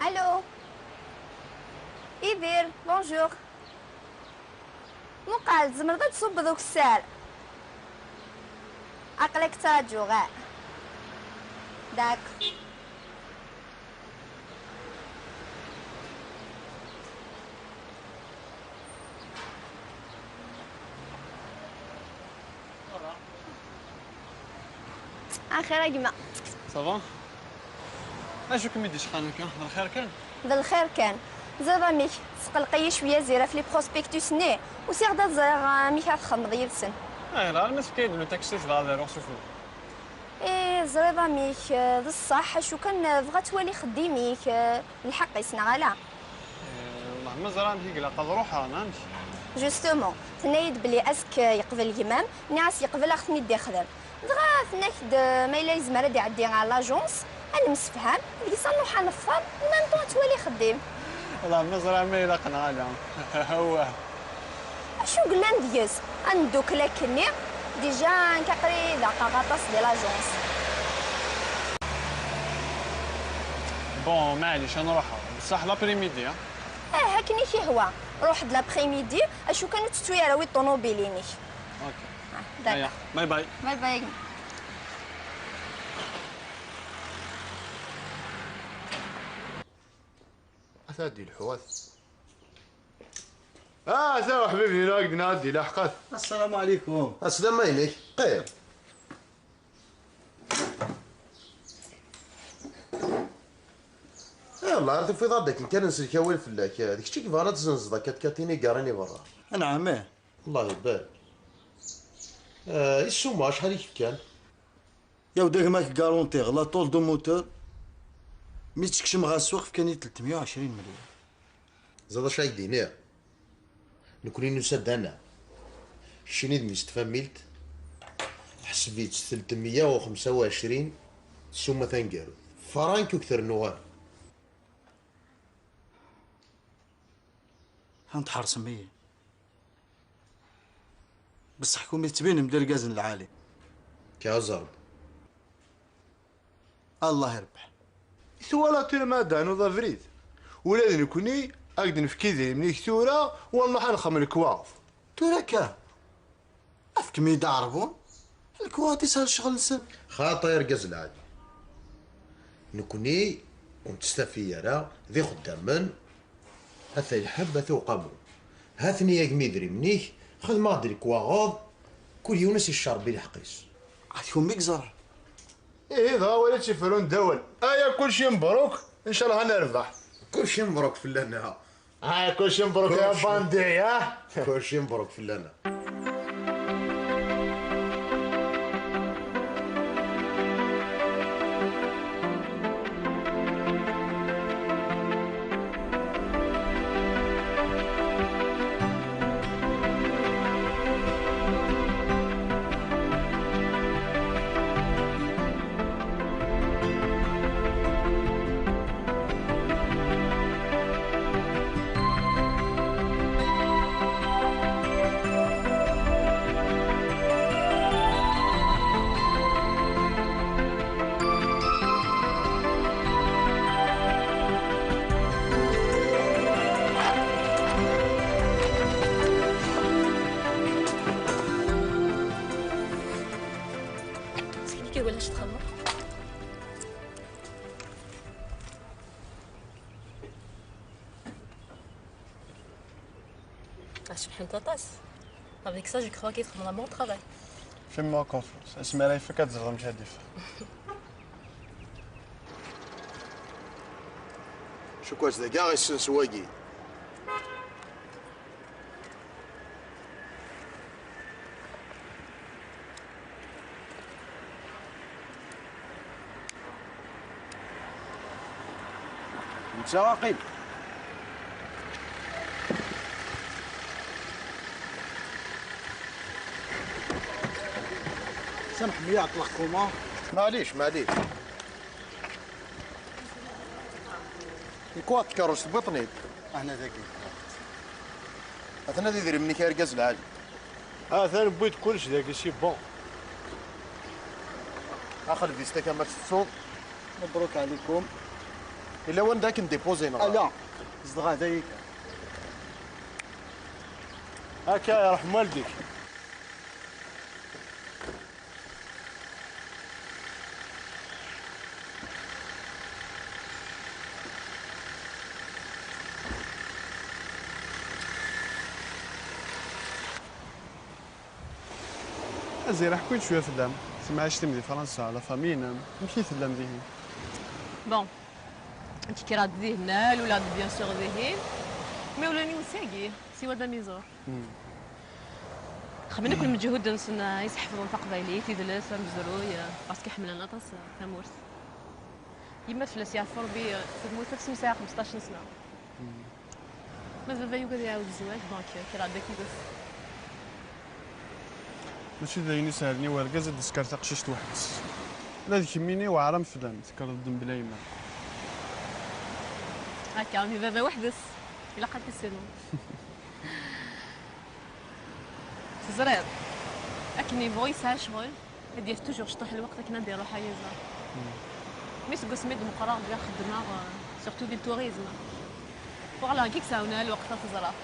Allô. Idir, bonjour. Muqel, tzemreḍ ad d-tṣubbeḍ ukessar? Aql-ak ttraǧuɣ, ah. D'accord. Axir a gma. Ça va? Acu kem-id-icqan akka? D lxir kan? D lxir kan. Ẓriḍ amek, tesqelqeɣ-iyi cwiya Zira ɣef les prospectus-nni, usiɣ-d ad ẓreɣ amek ara txedmeḍ yid-sen. Ayɣer? Ma tefka-yi-d le taxi, dɣa ad aruɣ s ufella. Ih, ẓriḍ amek, d ṣṣeḥ, acu kan, bɣa ad twali axeddim-ik, lḥeqq-is neɣ ala? Eh, والله ma ẓriɣ amek i ilaq ad ruḥeɣ, neɣ amek? Justement, tenna-yi-d belli ass-a yeqbel gma-m, nniɣ-as yeqbel ad ɣ-ten-id-ixdem. Dɣa tenna-ak-d, eh, ma yella yezmer ad iɛeddi ɣer l'agence, ad nemsefham, deg-s ad nruḥ ad neffer, en même temps ad twali axeddim. والله ma ẓriɣ ma ilaq neɣ ala. Awah. Acu yellan deg-s? Ad neddukel akkenni? Déjà, nekk aql-i ḍaqeɣ aṭas di l'agence. Bon, maɛlic, ad nruḥ. Bṣaḥ l'après-midi, ah? Ah, akken i k-ihwa. Ruḥ-d l'après-midi, acu kan ur tettu ara wi ṭṭunubil-inek. Ok. Ah, d'accord. Aya, bye bye. Bye bye. Ata ad d-ilḥu, ata. Ah, ata uḥbib-inu, ad d-nɛeddi, laḥqat. السلام عليكم. Aslama-inek, qim. Yalla, ar tufiḍ-aɣ-d akken kan nsellek awal fell-ak. D kečč i yebɣan ad tzenzeḍ akka tkatinegar-nni berra. Anɛam, ih. Allah ibarek. Ah, i ssuma, acḥal i k-fkan? Yaw, d gma-k garantiɣ, la tôle du moteur. Mi tt-kecmeɣ ɣer ssuq, fkan-iyi tlettmeyya u ɛecrin melyun. Ẓriḍ acu ara k-d-iniɣ? Nekni nusa-d ana. Keččini d mmi-s n tfamilt, ḥseb-itt tlettmeyya u xemsa u ɛecrin, ssuma taneggarut. Frank ur k-trennu ara. Ha, tḥeṛsem-iyi. Bṣeḥ kumi tettbinem d irgazen lɛali. Kaẓerb. Allah irbeḥ. I twalaḍ tura ma ad d-ternuḍ abrid? Ula d nekni, ad k-d-nefk idrimen-ik tura, u ad nruḥ ad nxemmem lekwaɣeḍ. Tura kan. Efkem-iyi-d aɛerbun. Lekwaɣeḍ yesɛa lecɣel-nsen. Xaṭi argaz lɛali. Nekni ur nettestafi ara d ixeddamen, ata lḥebb, ata uqamu. Ha-ten-i a gma idrimen-ik, xdem-aɣ-d lekwaɣeḍ, kul yiwen ad s-iccerbi lḥeqq-is. Ad kum i yeẓran. Ihi dɣa wali tt-ifrun d awal. Aya kulci mebruk, ncallah ad nerbeḥ. Kulci mebruk fell-aneɣ. Ah, kulci mebruk ya bandi, ah. Kulci mebruk fell-aneɣ. Sidi-k iwala acu txedmeḍ? Ah, cebḥent aṭas. Avec ça, je crois qu'il faut vraiment travail. Fais-moi confiance. Asmi ara ifak ad teẓrem acu ad d-iffeɣ. Cukwas dagi i ɣ-isens wagi. Netta aqil. سامحني، يعطلق كوما. معليش، معليش. يكوات كروس بطني. انا ذكي. اثنا ذي ذري منك يا رجاز العالي. اه، ثاني بويت كلش ذاك سي بون. اخر فيستا كما تتصور. مبروك عليكم. الا وين ذاك نديبوزي نغا. لا. زدغا ذاك. هكا يرحم والديك. Azir, ḥku-yi-d cwiya fell-am. Kemm ɛictem di Fransa, la famille-nnem, amek i tellam dihin? Bon, nekk kkreɣ-d dihin, ula d bien sûr dihin, mais ula-nni wessagi, siwa d amiẓur. Hmm. Xedmen akk lmeǧhud-nsen, ah, i s-ḥefḍen taqbaylit, idles, amezruy, ah, parce que ḥemmlen aṭas, ah, tamurt. Yemma fell-as yeɛfu Rebbi, ah, temmut ass mi sɛiɣ xmesṭac n sna. Hmm. Ma d baba yugi ad iɛawed zzwaǧ, donc, ah, kkreɣ-d akid-as. Mačči d ayen isehlen i wergaz ad d-isker taqcict weḥd-s. Ula d kemmini weɛran fell-am, tekkreḍ-d mebla yemma. Akka, mi baba weḥd-s, ilaq ad t-issinen. Teẓriḍ, akken yebɣu yesɛa ccɣel, ad d-yaf toujours cṭuḥ lweqt akken ad d-iruḥ ad iẓer. Mi seg wasmi d-meqqreɣ bdiɣ xeddmeɣ, euh, surtout di le tourisme. Voilà, kik sɛawneɣ lweqt ad teẓreɣ.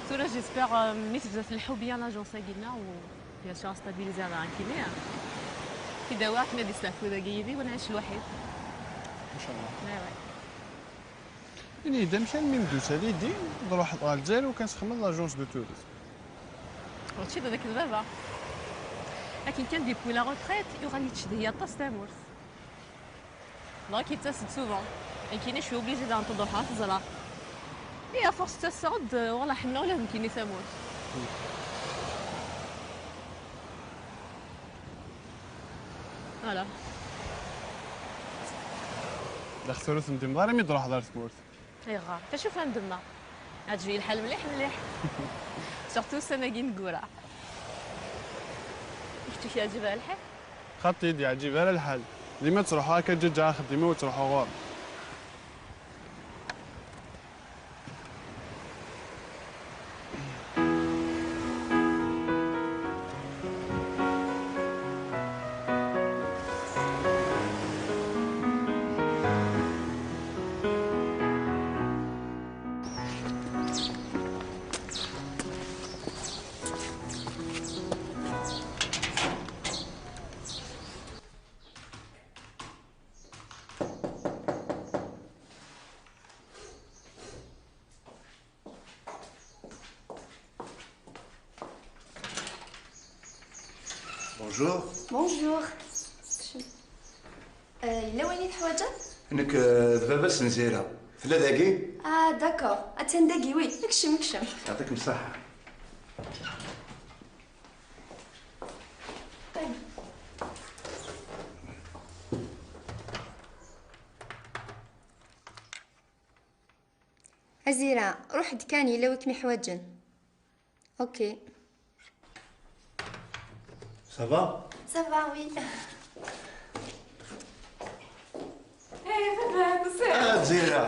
Tura j'espère, euh, mi tebda telḥu bien l'agence-agi-nneɣ, u bien sûr ad stabiliser ɣer nekkini, ad k-id-awiɣ akken ad isteɛfu dagi yid-i, u ad nɛic lwaḥid. Inchallah. Ouais, ouais. Ini-yi-d amek almi m-d-tusa l'idée ad truḥeḍ ɣer Lezzayer u kan txedmeḍ l'agence de tourisme? Mačči d nekk d baba. Akken kan depuis la retraite, yuɣal yettcedhi aṭas tamurt. Donc yettas-d souvent. Nekkini je suis obligée daɣen ad ruḥeɣ ad t-ẓreɣ. Et à force ttaseɣ-d, voilà, ḥemmleɣ ula d nekkini tamurt. Voilà. Dax tura ur tendimeḍ ara mi d-truḥeḍ ar tmurt? Ayɣer? D acu ur fehmeɣ? Ɛǧeb-iyi lḥal mliḥ mliḥ. Surtout ussan-agi ineggura. I kečč ur k-yeɛǧib ara lḥal? Xaṭi, ur d-yeɛǧib ara lḥal. Dima ttruḥuɣ akka ǧaǧa axeddim-iw, ttruḥuɣ ɣur-m. Bonjour. Bonjour. Euh, yella wayen i teḥwaǧem? Nekk, euh, d baba-s n Zira. Tella dagi? Ah, d'accord. Attan dagi, oui. Kcem, kcem. Yeɛṭikem ṣṣeḥḥa. A Zira, ruḥ-d kan, yella wi kem-iḥwaǧen. Ok. Ça va? Ça va, oui. Eh, baba, tusiḍ? Ah, Zira.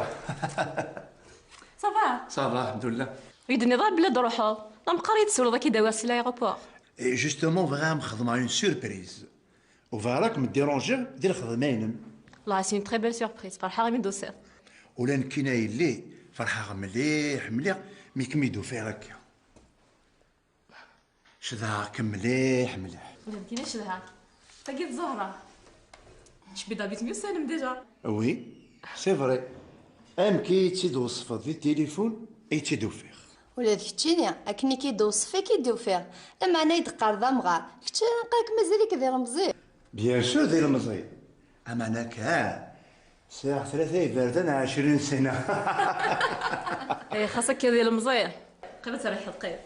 Ça va? Ça va, alḥemdulillah. Ur yi-d-tenniḍ ara belli ad d-truḥeḍ. D ameqqar i yi-d-tsawleḍ ad k-id-awiɣ si l'aéroport. Et justement, bɣiɣ ad m-xedmeɣ une surprise. U bɣiɣ ad kem-dérangeɣ di lxedma-inem. Là, c'est une très belle surprise. Ferḥeɣ imi d-tusiḍ. Ula nekkini a yelli, ferḥeɣ mliḥ, mliḥ, mi kem-id-ufiɣ akka. Cedhaɣ-kem mliḥ, mliḥ. Ula d nekkini cedhaɣ. Tagi d Zahra. Cbi David myussanem déjà. Oui, c'est vrai. Amek i yi-tt-id-tweṣfeḍ di tilifun i tt-id-ufiɣ. Ula d keččini, akken i k-id-uṣef i k-id-ufiɣ. Lameɛna i d-qqar d amɣar. Kečč, qqar-k mazal-ik d ilemẓi. Bien sûr, d ilemẓi. Ameɛna kan, sɛiɣ tlata iberdan ɛecrin sena. Eh, xas akka d ilemẓi. Qrib ad terbeḥ, qrib.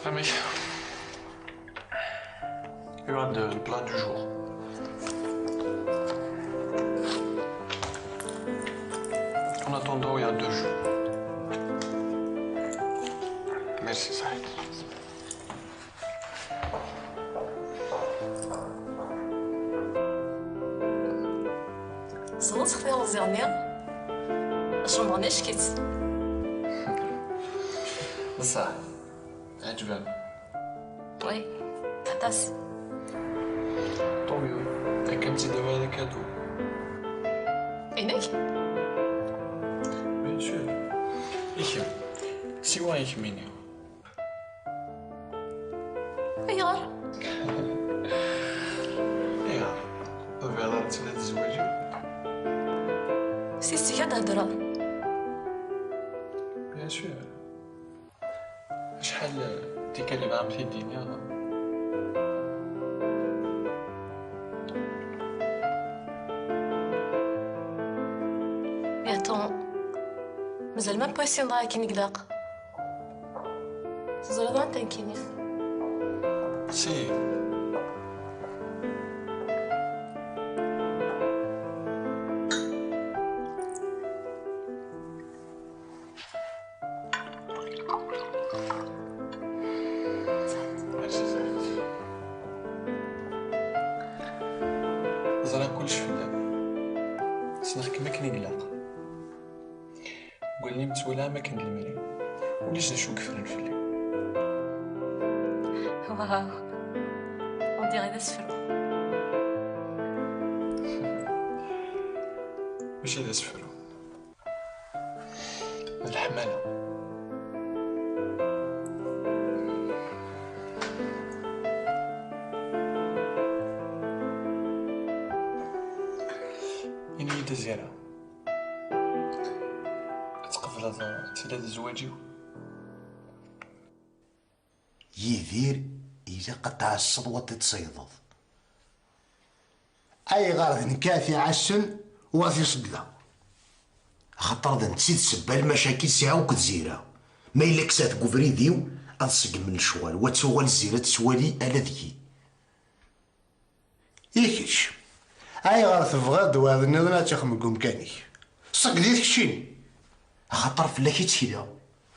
Amek? Il y aura de, le plat du jour. En attendant, il y a deux jours. Merci, Saïd. Ẓẓleɣ xtiṛ ziɣ-nni. Acemma-nni acek-itt. Bṣaḥ, ɛǧeb-am. Oui, aṭas. Tant mieux. Akka m-tt-id-awiɣ d akadu. Inek? Bien sûr. I kemm? Siwa i kemmini. Ayɣer? Ayɣer? Ur tebɣiḍ ara ad tiliḍ tezwaǧeḍ? S yessi-k ad d-thedreḍ? Bien sûr. Acḥal tikkal i bɣiɣ ad m-t-id-iniɣ. Mais attends, mazal ma n wass-in dɣa akken i ilaq. Teẓriḍ anta nekkini? Si. Ẓriɣ kullec fell-am. Ssneɣ-kem akken i ilaq. Deg wallen-im ttwalaɣ am akken d lemri. Ulac d acu yeffren fell-i. Waw. On dirait d asefru. Mačči d asefru. D leḥmala. Ini-yi-d a Zira. Ad tqebleḍ ad tiliḍ d zzwaǧ-iw? Yidir, ilaq ad tɛasseḍ waṭi tseyḍeḍ. Ayɣer d nekk ad t-iɛassen u ad t-iṣeggdeɣ? Axaṭer d netta i d ssebba n lmacakil sɛiɣ akked Zira. Ma yella kkseɣ deg ubrid-iw, ad ṣeggmen lecɣal, u ad tuɣal Zira ad tettwali ala deg-i. I kečč, ayɣer tebɣiḍ-d wayeḍ nniḍen ad tixdem deg umkan-ik? Ṣegged-it keččini! Axaṭer fell-ak i ttekleɣ.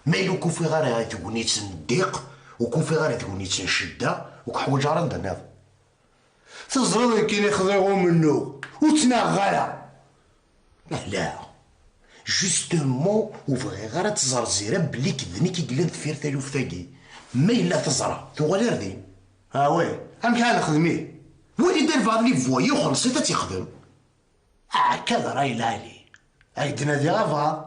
Ma yella ur k-ufiɣ ara i tegnit n ddiq, ur k-ufiɣ ara i tegnit n ccedda, ur k-ḥwaǧeɣ ara anda nniḍen. Teẓriḍ nekkini xḍiɣ umennuɣ, ur ttnaɣeɣ ara. Ala. Justement, ur bɣiɣ ara ad tẓer Zira belli d nekk i yellan deffir taluft-agi. Ma yella teẓra, tuɣal ar din. Ah ouais, amek ara nexdem ihi? Wali-d albaɛḍ les voyous, xelleṣ-it ad tt-ixdem. Akka d ṛṛay lɛali. Ad k-d-nadiɣ abɣaḍ.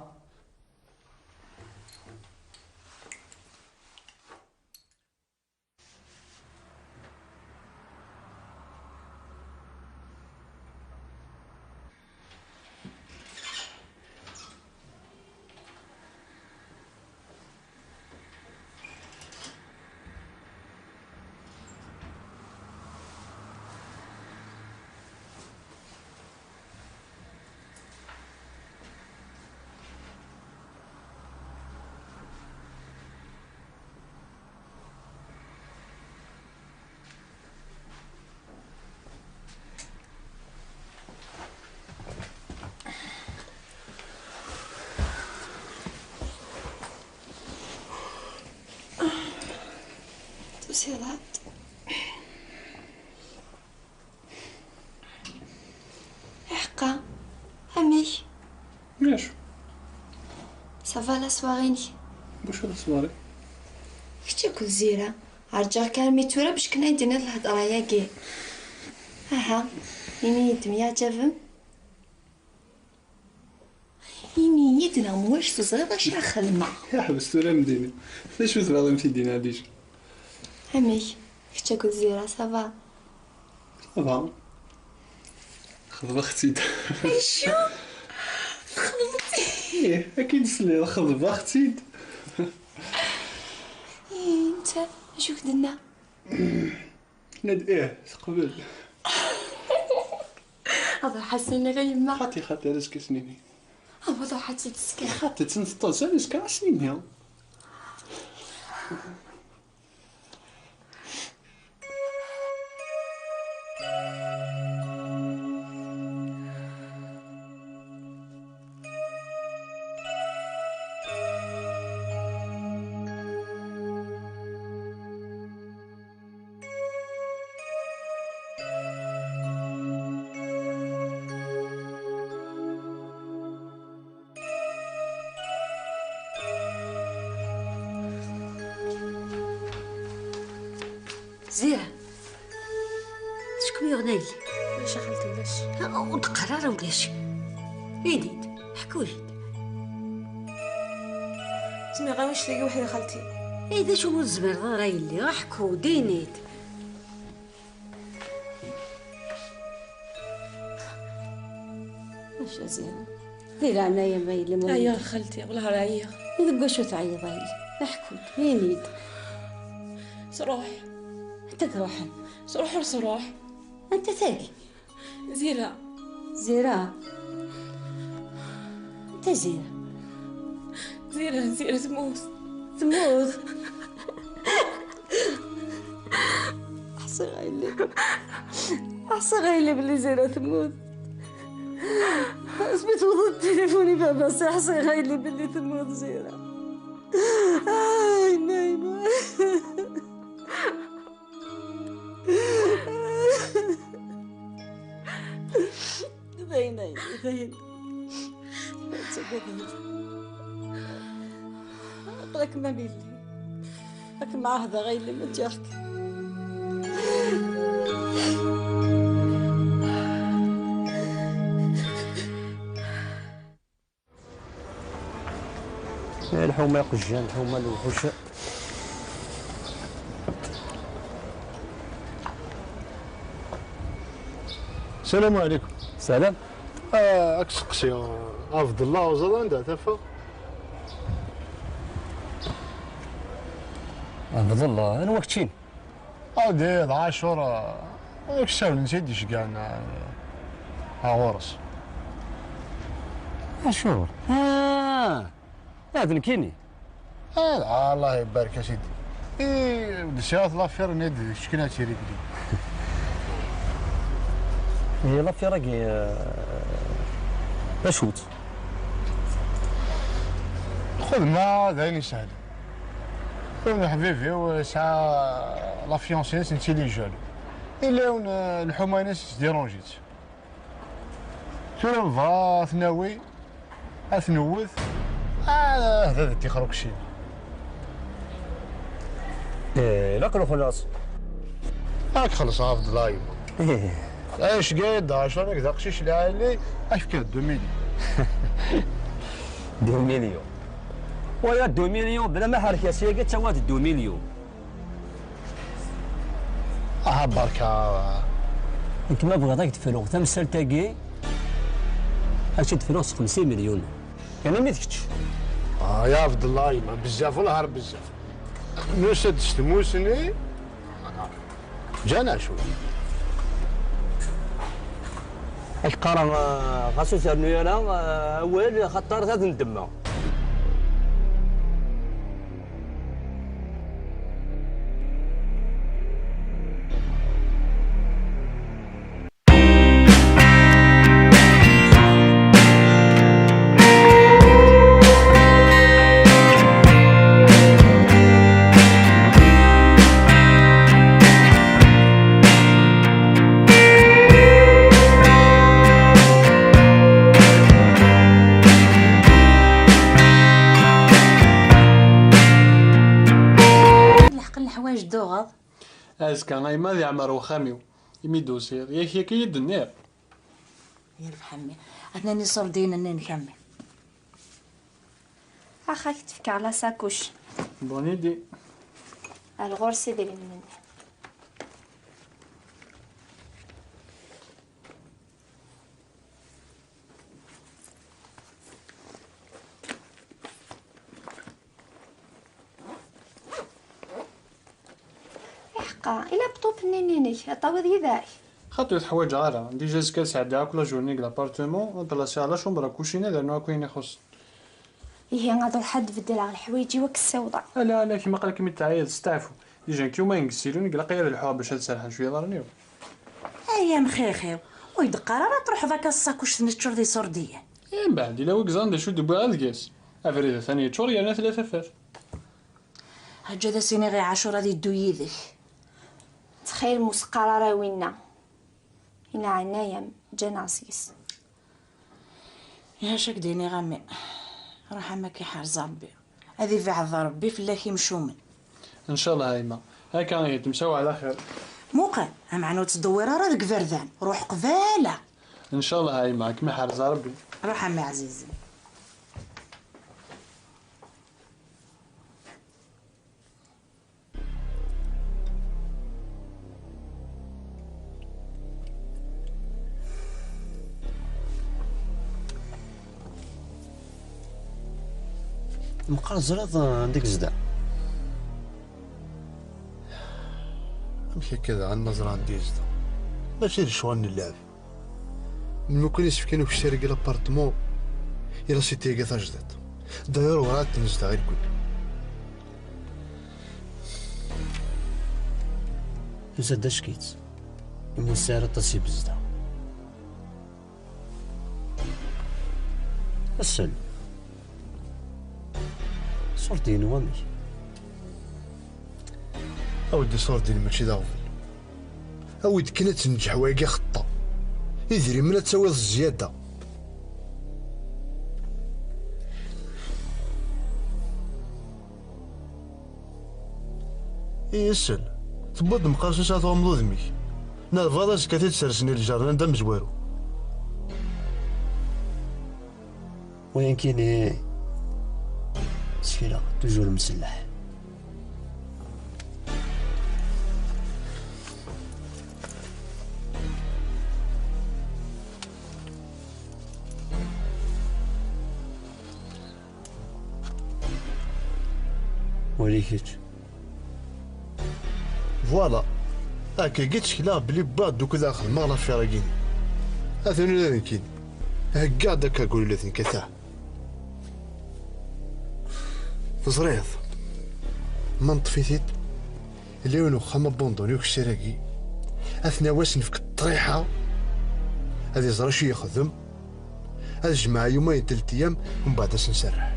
Tusiḍ-d. Iḥeqqa, amek? Acu? Ça va la soirée-inek? Wacu d soirée? Kečč akked Zira, rǧiɣ-k armi tura bac kan ay d-tiniḍ lhedra-agi. Aha, ini-yi-d temyeɛǧabem. Ini-yi-d neɣ mwac teẓriḍ acu ara xedmeɣ. Ḥbes tura mdini. D acu tebɣiḍ ad m-t-id-iniɣ déjà? Amek? Kečč akked Zira, ça va? Ça va. Xeḍbeɣ-tt-id. Acu? Txeḍbeḍ-tt-id? Ih, akken tesliḍ, xeḍbeɣ-tt-id. Ih, netta, acu k-d-tenna? Tenna-d ih, teqbel. Ad ruḥ ad s-nini i yemma. Xaṭi, xaṭi, ar azekka ad s-nini. Ad ruḥ ad tt-id-tesker. Xaṭi, tt-, teṭṭes, ar azekka ad s-nini. Ih, Zira, d acu kem-yuɣen a yelli? Ulac a xalti, ulac. Ur d-qqar ara ulac. Ini-d, ḥku-yi-d. Zemreɣ annect-agi weḥd-i a xalti. Ay d acu ur tezmireḍ ara a yelli? Ḥku-d, ini-d. Maca Zira, di leɛnaya-m a yelli, ma ɛyiɣ a xalti, wellah ar ɛyiɣ. Deg wacu teɛyiḍ a yelli? Ḥku-d, ini-d. Sruḥ. Anta i iruḥen? Sruḥ ur sruḥ. Anta tagi? Zira. Zira. Anta Zira? Zira, Zira temmut. Temmut? Ḥṣiɣ a yelli. Ḥṣiɣ a yelli belli Zira temmut. Asmi tewweḍ tilifun i baba-s, ḥṣiɣ a yelli belli temmut Zira. Ay, ay, ay. D ayen, ay, d ayen. Ur ttagad ara. Aql-ak ma billi. Ad kem-ɛahdeɣ a yelli ma ǧǧiɣ-k. Lḥuma iqejjan, lḥuma n lewḥuc. Salam ɛlikum. Salam. Ah, ad k-seqsiɣ, Ɛebdellah, ur ẓriɣ anda tafeɣ. Ɛebdellah, anwa keččin? Adi d Ɛacur, ah, ad k-ssawlen-tt-id iceggan, ah, ɣur-s. Ɛacur? Ah! Ah, d nekkini. Ah, Allah ibarek a sidi. I, d sɛiɣ lafir-nni d kečč ad tt-irigli. Ihi lafir-agi, eh, d acu-tt? Xedma d ayen isehlen. Yiwen uḥbib-iw yesɛa la fiancée-ines, nettili jeune. Yella yiwen, eh, lḥuma-ines tesdiranji-tt. Tura nebɣa ad t-nawi, ad t-newwet. Ah, hda d ṭixer ukcim. Eh, ilaq nxelleṣ. Ad k-xellṣeɣ, Ɛebdellah, yemma. Eh. Acegga d Ɛacur, nekk d aqcic lɛali, ad k-fkeɣ deux millions. Deux millions. Waya deux millions, bla ma ḥerrek-as yagi, ad tawiḍ deux millions. Aha, barka. Nekk ma bɣiɣ ad k-d-fruɣ tamsalt-agi, ad k-d-fruɣ s xemsin milyun. Kan ami d kečč. Ah, ya Ɛebdellah, yemma, bezzaf, wellah ar bezzaf. Nusa-d s tmusni, ǧǧan acu. Ad k-qqareɣ, ah, xas ur ternu ara, ah, awal, xaṭer ad ndemmeɣ. Leḥq n leḥwayeǧ d-tuɣeḍ. Azekka, a yemma, ad yeɛmer wexxam-iw, imi d-tusiḍ. Yak, yak i yi-d-tenniḍ. Yerbeḥ a mmi. Atnan iṣurdiyen-nni-inek a mmi. Ax, ad k-d-fkeɣ la sakuc. Bonne idée. Ar ɣur-s idrimen-nni. Iḥeqqa, i laptop-nni-inek, ad tawiḍ yid-k? Xaṭi, ur t-ḥwaǧeɣ ara. Déjà azekka ad sɛeddaɣ akk la journée deg l'appartement, ad plasiɣ la chambre à coucher, ad rnuɣ akk ayen ixuṣṣen. Ihi ad ruḥeɣ ad beddleɣ leḥwayeǧ-iw, ad k-ssiwḍeɣ. Ala, ala, kemm aql-ikem-id teɛyiḍ, steɛfu. Déjà nekk yuma deg ssilun, ilaq-iyi ad lḥuɣ bac ad serḥen cwiya iḍarren-iw. Ay amxix-iw, ur yi-d-qqar ara truḥeḍ akka s ṣakuct teččur d iṣurdiyen. Eh, mbeɛd, ila wi yeẓran d acu d-wwiɣ ad ges. Abrid atan yeččur yerna tella tafat. Ǧǧ ad as-iniɣ i Ɛacur ad iddu yid-k. Ttxil-m ur s-qqar ara i winna. I leɛnaya-m, ǧǧan-aɣ seg-s. Ihi acu ak-d-iniɣ a mmi? Ruḥ am akka iḥrez Ṛebbi. Ad ibeɛɛed Ṛebbi fell-ak imcumen. Ncallah a yemma. Akka ihi, temsaw ɛla xir. Muqel, ameɛna ur ttdewwir ara deg iberdan, ruḥ qbala. Ncallah a yemma, ad kem-iḥrez Rebbi. Ruḥ a mmi ɛzizen. Meqqar teẓriḍ anda i yezdeɣ? Amek akka daɣen ma ẓriɣ anda i yezdeɣ? Mačči d ccɣel n lɛeb. Melmi kan i s-fkan ukessar-agi l'appartement, i la cité-agi tajdiṭ. D'ailleurs, werɛad tt-nezdeɣ irkel. Tusa-d acek-itt, imi ur tesɛi ara aṭas ibezda. Asel. Ṣṣuṛt-inu amek? Awi-d ṣṣuṛt-inu mačči d aɣbel. Awi-d kan ad tenǧeḥ wayagi xeṭṭa. Idrimen ad tawiḍ zzyada. Isel, tewwiḍ-d meqqar s asa tuɣemeḍ udem-ik. Neɣ tebɣiḍ azekka ad t-id-sersen i lǧernan d amezwaru. Wayenkini, ttkileɣ, toujours mselleḥ. Wali kečč. Voilà. Akkagi ttekleɣ belli wwiɣ-d ukud ad xedmeɣ l'affaire-agi-nni. Atan ula d nekkini. Heggaɣ-d akka agul ula d nekk, ata. Teẓriḍ, ma neṭṭef-it-id, yella yiwen uxxam abandoni ukessar-agi, ad t-nawi ad s-nefk ṭṭriḥa, ad iẓer acu yexdem, ad jemɛeɣ yumayen telt ayyam, mbeɛd ad s-nserreḥ.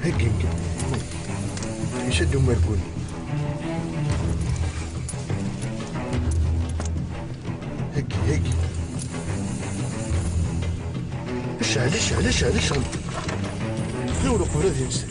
Heggi, heggi. Icad umerguni. Heggi, heggi. Icɛel, icɛel, icɛel, icɛel. Ɣiwel uqbel ad yemsel.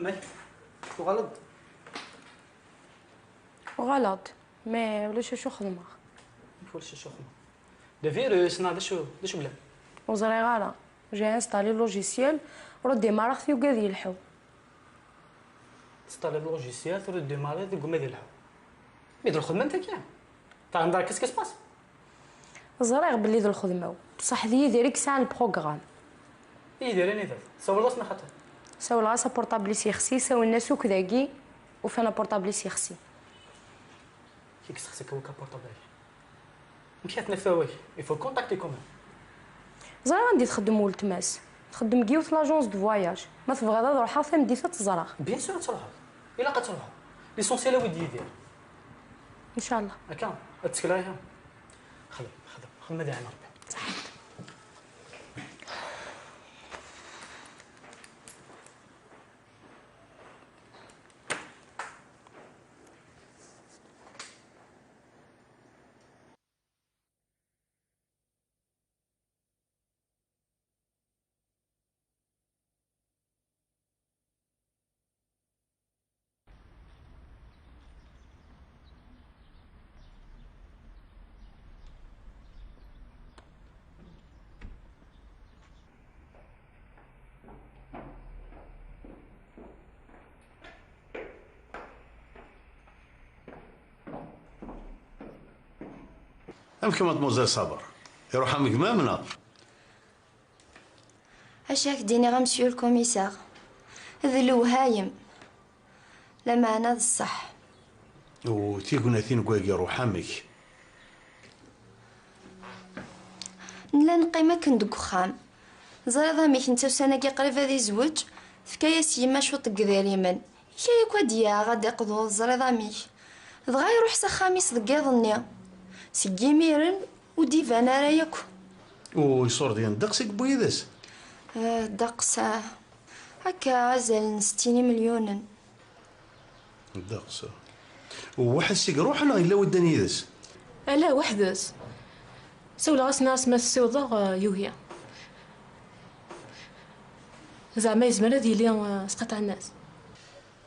Amek? Tuɣaleḍ-d? Uɣaleɣ-d, mais ulac acu xedmeɣ. Amek ulac acu xedmeɣ? D avirus neɣ d acu, d acu yellan? Ur ẓriɣ ara. J'ai installé logiciel, ur démarreɣ-t, yugad yelḥu. Testalliḍ logiciel, ur démarreɣ-t, yugad yelḥu. Mi d lxedma-m tagi? T'as remarqué ce qui se passe? Ẓriɣ belli d lxedma-w, bṣaḥ d Yidir i yesɛan lprogram. Yidir anida-t? Sawleɣ-as neɣ xaṭi? Sawleɣ-as aportabl-is yexsi, sawlen-as akk dagi, ufan aportabl-is yexsi. Kik sexsi-k wakka portable-agi. Amek ara t-naf awak? Il faut le contacter quand même. Ẓriɣ anda i txeddem weltma-s. Txeddem deg yiwet l'agence de voyage. Ma tebɣiḍ ad ruḥeɣ tameddit ad tt-ẓreɣ. Bien sûr ad truḥeḍ. Ilaq ad truḥeḍ. L'essentiel awi-d Yidir. Ncallah. Akka, ad tettkel ihi. Xdem, xdem, xdem ad iɛin Rebbi. Ṣaḥit. Amek, mademoiselle Saber? Iruḥ-am gma-m, neɣ? Acu ak-d-iniɣ a monsieur le commissaire? D lewhayem. Lameɛna d ṣṣeḥ. U tignatin n wagi iruḥ amek? Nella neqqim akken deg uxxam. Teẓriḍ amek, netta ussan-agi qrib ad izweǧ, tefka-yas yemma cwiṭ n yedrimen. Ika yakk ad d-yaɣ, ad d-iqḍu, teẓriḍ amek. Dɣa iruḥ s axxam-is deg iḍ-nni. Seg yimiren ur d-iban ara yakk. U iṣurdiyen ddeqs i yewwi yid-s? Eh, ddeqs, ah, akka azal n settin imelyunen. Ddeqs. U weḥd-s i iruḥen neɣ yella wi ddan yid-s? Ala, weḥd-s. Sawleɣ-as, nniɣ-as ma ssiwḍeɣ, eh, yugi. Zeɛma yezmer ad yili, eh, s qeṭɛen-as?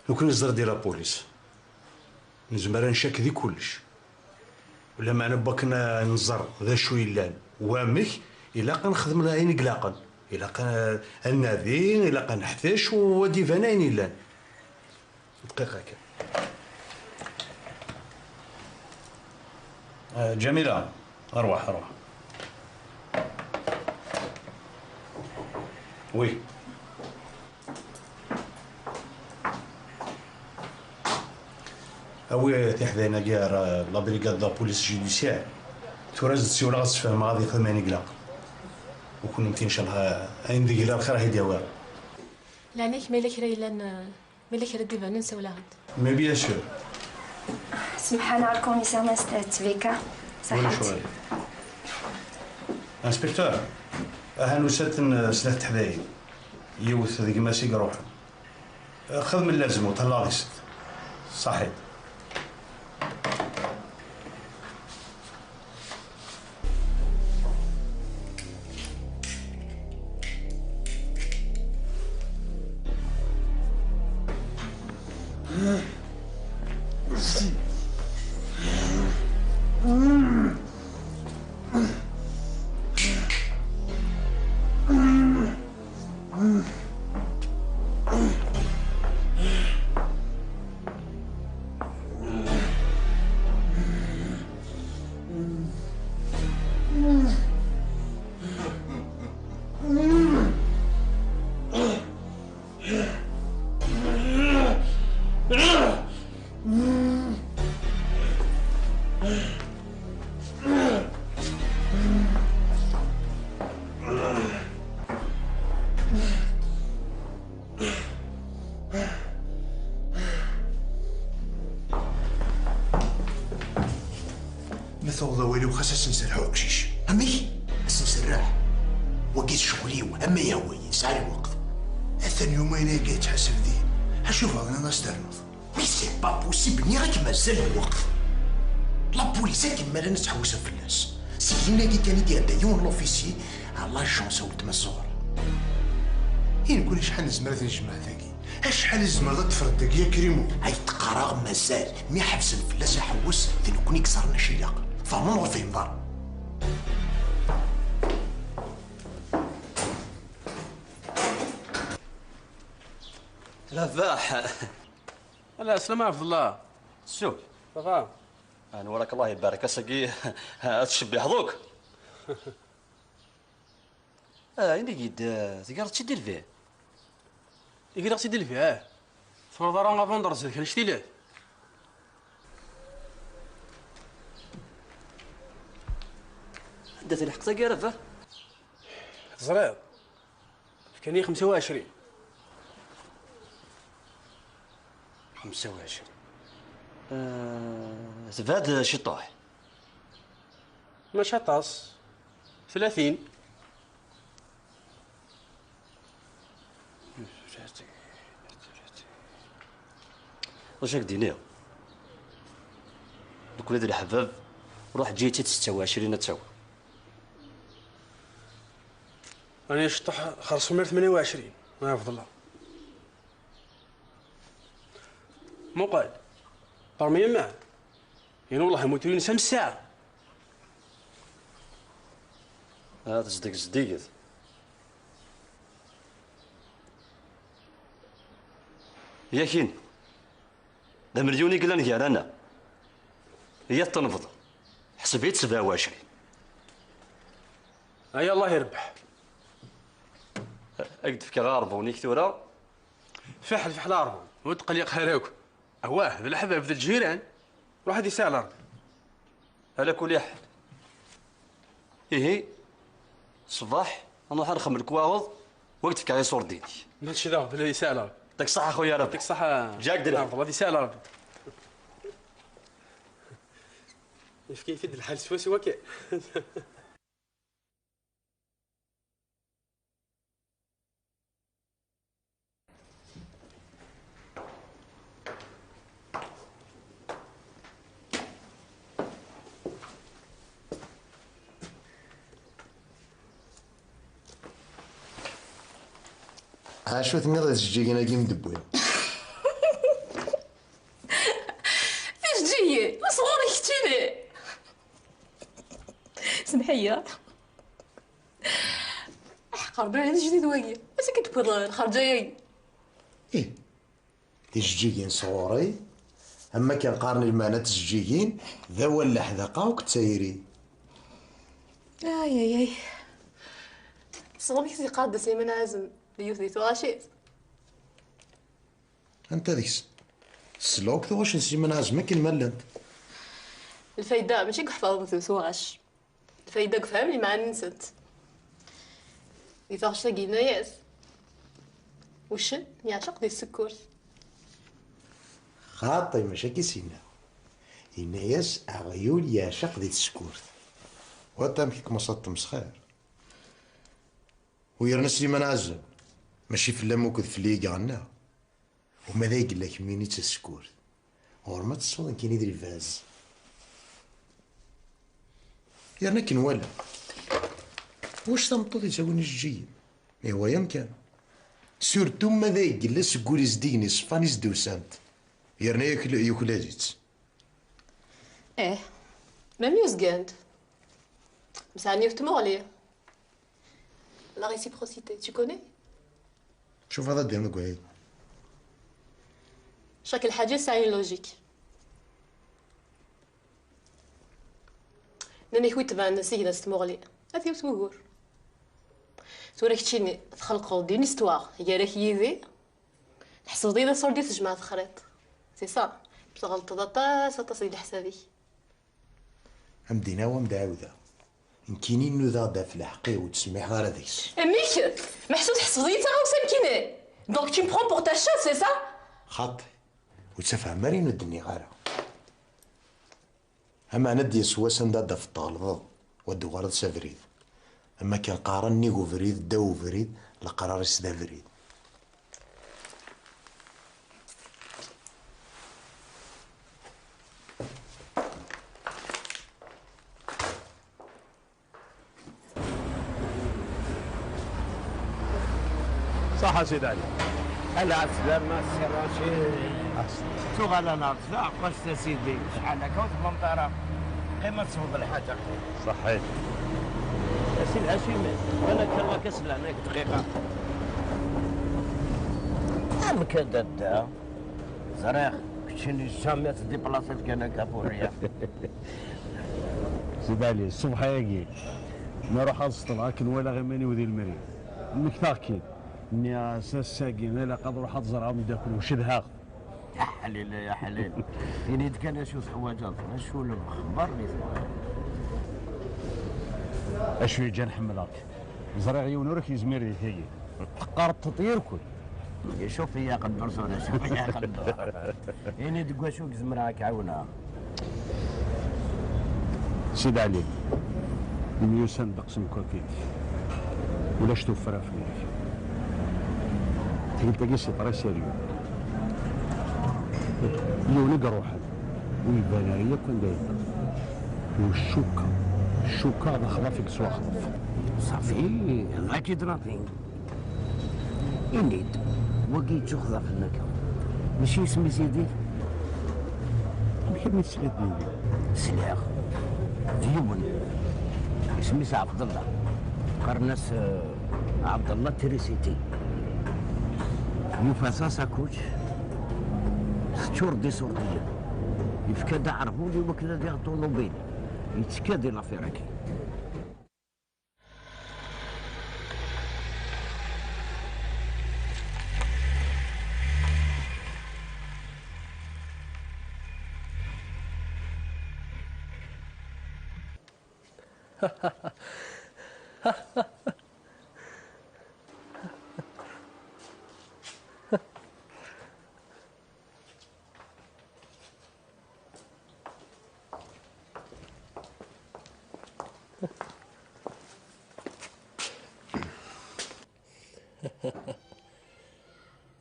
Nekkni neẓra di la police. Nezmer ad ncak di kullec. Lameɛna n wakken ad nẓer d acu yellan wamek, ilaq ad nexdem ayen i ilaqen. Ilaq ad, ad nadi, ilaq ad neḥtec, u ad d-iban ayen yellan. Dqiqa kan. Ah, Ǧamila, arwaḥ, arwaḥ. Oui. Awi tiḥdayin-agi ar, euh, la brigade de la police judiciaire. Tura ad siwleɣ, ad sfehmeɣ, ad yexdem ayen i ilaq. U kennemti, ncallah, ayen deg yella lxir ad yi-d-yawi. Leɛnaya-k, ma yella kra yellan, euh, ma yella kra d-ibanen, sawel-aɣ-d. Mais bien sûr. Semḥan ɣer lkumisaṛ n Tbika. Ulac aɣilif. Inspecteur, aha nusa-ten, euh, snat teḥdayin. Yiwet d gma-s i iruḥen. Xdem llazem u tella ɣis. Ṣaḥit. Ma tuɣeḍ awal-iw, xas ad s-nserreḥ i uqcic. Amek? Ad s-nserreḥ? Wagi d ccɣel-iw, ama yehwa-yi, sɛiɣ lweqt. Atan yumayen ayagi yettḥasab din. Acu bɣiḍ ad as-ternuḍ? Mais c'est pas possible, nniɣ-ak mazal lweqt. La police akken ma llan ad ttḥewwisen fell-as. Seg yimnagi kan i d-iɛedda yiwen n l'officier à l'agence a weltma Ẓuhra. I nekkni acḥal nezmer ad t-nejmeɛ dagi? Acḥal i tzemreḍ ad teffreḍ dagi a Krimo? Ay d-qqareɣ mazal, mi ḥebsen fell-as aḥewwes, d nekkni i yeẓran acu ilaq. Tfehmeḍ neɣ ur tefhimeḍ ara? Rabaḥ. Ala, slam a Ɛebdellah. Suk. Rabaḥ. Anwa-k, Allah ibarek, ass-agi ad tcebbiḥeḍ akk. Ah, ini-yi-d, tegreḍ-tt-id i lbi? Greɣ-tt-id i lbi, ah. Tfeṛḍ ara avondrez d kra n cctilat. Anda-t lḥeqq-agi ara bah? Teẓriḍ, fkan-iyi xemsa u ɛecrin. Xemsa u ɛecrin. Ah, tebɛed ciṭuḥ. Mačči aṭas. Tlatin. Acu ak-d-iniɣ? Nekkni d leḥbab, ruḥ eǧǧ-iyi-tt-id setta u ɛecrin ad tt-awiɣ. Rani ceṭṭeḥ xerṣum ar tmanya u ɛecrin, ma yebḍel. Muqel, parmi yemma. Yan wellah, yemmut yunsa am ssaɛa. Ah, tezdeg zeddiget. Yakin, d amelyun i yellan gar-aneɣ. Iyyat ṭṭenbḍ. Ḥseb-itt sebɛa u ɛecrin. Ay Allah irebbeḥ. Ad k-d-fkeɣ aɛerḍun-ik tura. Fiḥel, fiḥel aɛerḍun. Ur tqelliq ara akk. Awah, d leḥbab, d lǧiran. Ruḥ ad yesɛel Ṛebbi. Ala kulli ḥal. Ihi, ṣṣbeḥ, ad nruḥ ad nxemmel lekwaɣeḍ, u ad k-d-fkeɣ iṣurdiyen-ik. Mačči d aɣbel ad yesɛel Ṛebbi. Ṭik ṣṣeḥḥa, a xuya Ṛebbi. Ṭik ṣṣeḥḥa. Ǧak d lḥal. Aɛerḍun, ad yesɛel Ṛebbi. Yefka-yi-t-id lḥal swaswa kan. Acu tenniḍ i tjeǧǧigin-agi i m-d-wwiɣ? Tijeǧǧigin? Ma sɣur-i keččini? Semḥ-iyi. Aḥeqq Rebbi, d ajdid wagi. Acu i k-d-tewwiḍ lxerǧa-yagi? Ih, tijeǧǧigin sɣur-i, am wakken qqaren lmeɛna n tjeǧǧigin, d awal n leḥdaqa akked tayri. Ay, ay, ay. Sɣur-k i s-yeqqar-d Sliman Ɛazem d yiwet di tuɣac-is? Anta deg-sen? Tesleɣ akk tuɣac n Sliman Ɛazem akken ma llant. Lfayda mačči deg uḥfaḍ n tuɣac. Lfayda deg ufham lmeɛna-nsent. Di taɣect-agi yenna-yas: "Uccen yeɛceq di tsekkurt." Xaṭi, mačči akka i s-yenna. Yenna-yas: "Aɣyul yeɛceq di tsekkurt." Wat amek i kem-aṣaḍ temsxir. U yerna Sliman Ɛazem, mačči fell-am akked fell-i i iɣenna. Uma d ay yella kemmini d tasekkurt, ɣur-m ad tesweḍ nekkini d lbaz. Yerna akken wala, wac tameṭṭut yettawin ijeǧǧigen? Ihwa-yam kan. Surtout ma d ay yella seg wul izeddigen iṣeffan i s-d-usant. Yerna yakl-, yuklal-itt. Eh, même yuzgan-d. Mesɛan yiwet tmuɣli. La réciprocité, tu connais? Tcufaḍ ad d-iniḍ deg waya. Chaque lḥaǧa tesɛa une logique. Nnan-ak wi tban signa s tmuɣli, ad t-yawi wugur. Tura keččini txelqeḍ-d une histoire gar-ak yid-i, tḥesbeḍ-iyi d aṣurdi tejmaɛeḍ texriḍ. C'est ça. Tɣelṭeḍ aṭas, aṭas di leḥsab-ik. Am d-iniɣ, am d-ɛawdeɣ. Nekkini nudaɣ-d ɣef lḥeqq-iw, ur ttsemmiḥeɣ ara deg-s. Amek? Meḥsub tḥesbeḍ-iyi d taɣawsa nekkini? Donc tu me prends pour ta chatte, c'est ça? Xaṭi, ur ttafham ara ayen ur d-nniɣ ara. Ameɛna ad d-yas wass anda ad d-tafeḍ tɣelḍeḍ, u ad d-tuɣaleḍ s abrid. Am akken qqaren, nnig ubrid, ddaw ubrid, leqrar-is d abrid. Ṣaḥa Sidi Ɛli. Ala ɛeslama, Si Racid. Tuɣal ad nerẓ taɛeqqact a sidi, acḥal akka ur tebɣamt ara. Qqim ad tesweḍ lḥaǧa. Ṣaḥḥit. A Si Lhacim, qqim akka, akka s leɛnaya deg dqiqa. Amek a dadda? Ẓriɣ, keččini jamais tdiplaṣiḍ kan akka pour rien. Sidi Ɛli, ṣṣbeḥ-agi, mi ruḥeɣ ad ṣeṭṭleɣ, akken walaɣ iman-iw di lemri, mmektaɣ-k-id. Nniɣ-as, ass-agi, ilaq ad ruḥeɣ ad ẓreɣ ameddakel-iw, cedhaɣ-t. Ya ḥlil, ya ḥlil. Ini-d kan acu teḥwaǧeḍ, acu lexbar i tebɣiḍ. Acu yeǧǧan ḥemmleɣ-k? Ẓriɣ yiwen ur ak-yezmir di tagi. Teqqareḍ teṭṭir kul. Cuf-iyi aqeddur tura, cuf-iyi aqeddur. Ini-d deg wacu i zemreɣ ad k-ɛawneɣ. Sidi Ɛli, myussan ddeqs n kwakit. Ulac tuffra fell-ak. Tikkelt-agi c'est très sérieux. Yiwen i iruḥen, ur iban ara yakk anda yella. U cukkeɣ, cukkeɣ d axḍaf i yettwaxḍef. Ṣafi, like it nothing. Ini-d, wagi yettuxḍa fell-ak. Mačči isem-is Yidir? Amek armi tesliḍ d Yidir? Sliɣ. D yiwen. Isem-is Ɛebdellah. Qqaren-as, eh, Ɛebdellah Trisiti. Yufa tasakuc teččur d iṣurdiyen. Yefka-d aɛerbun i wakken ad yaɣ ṭunubil. Yettekka di lafir-agi.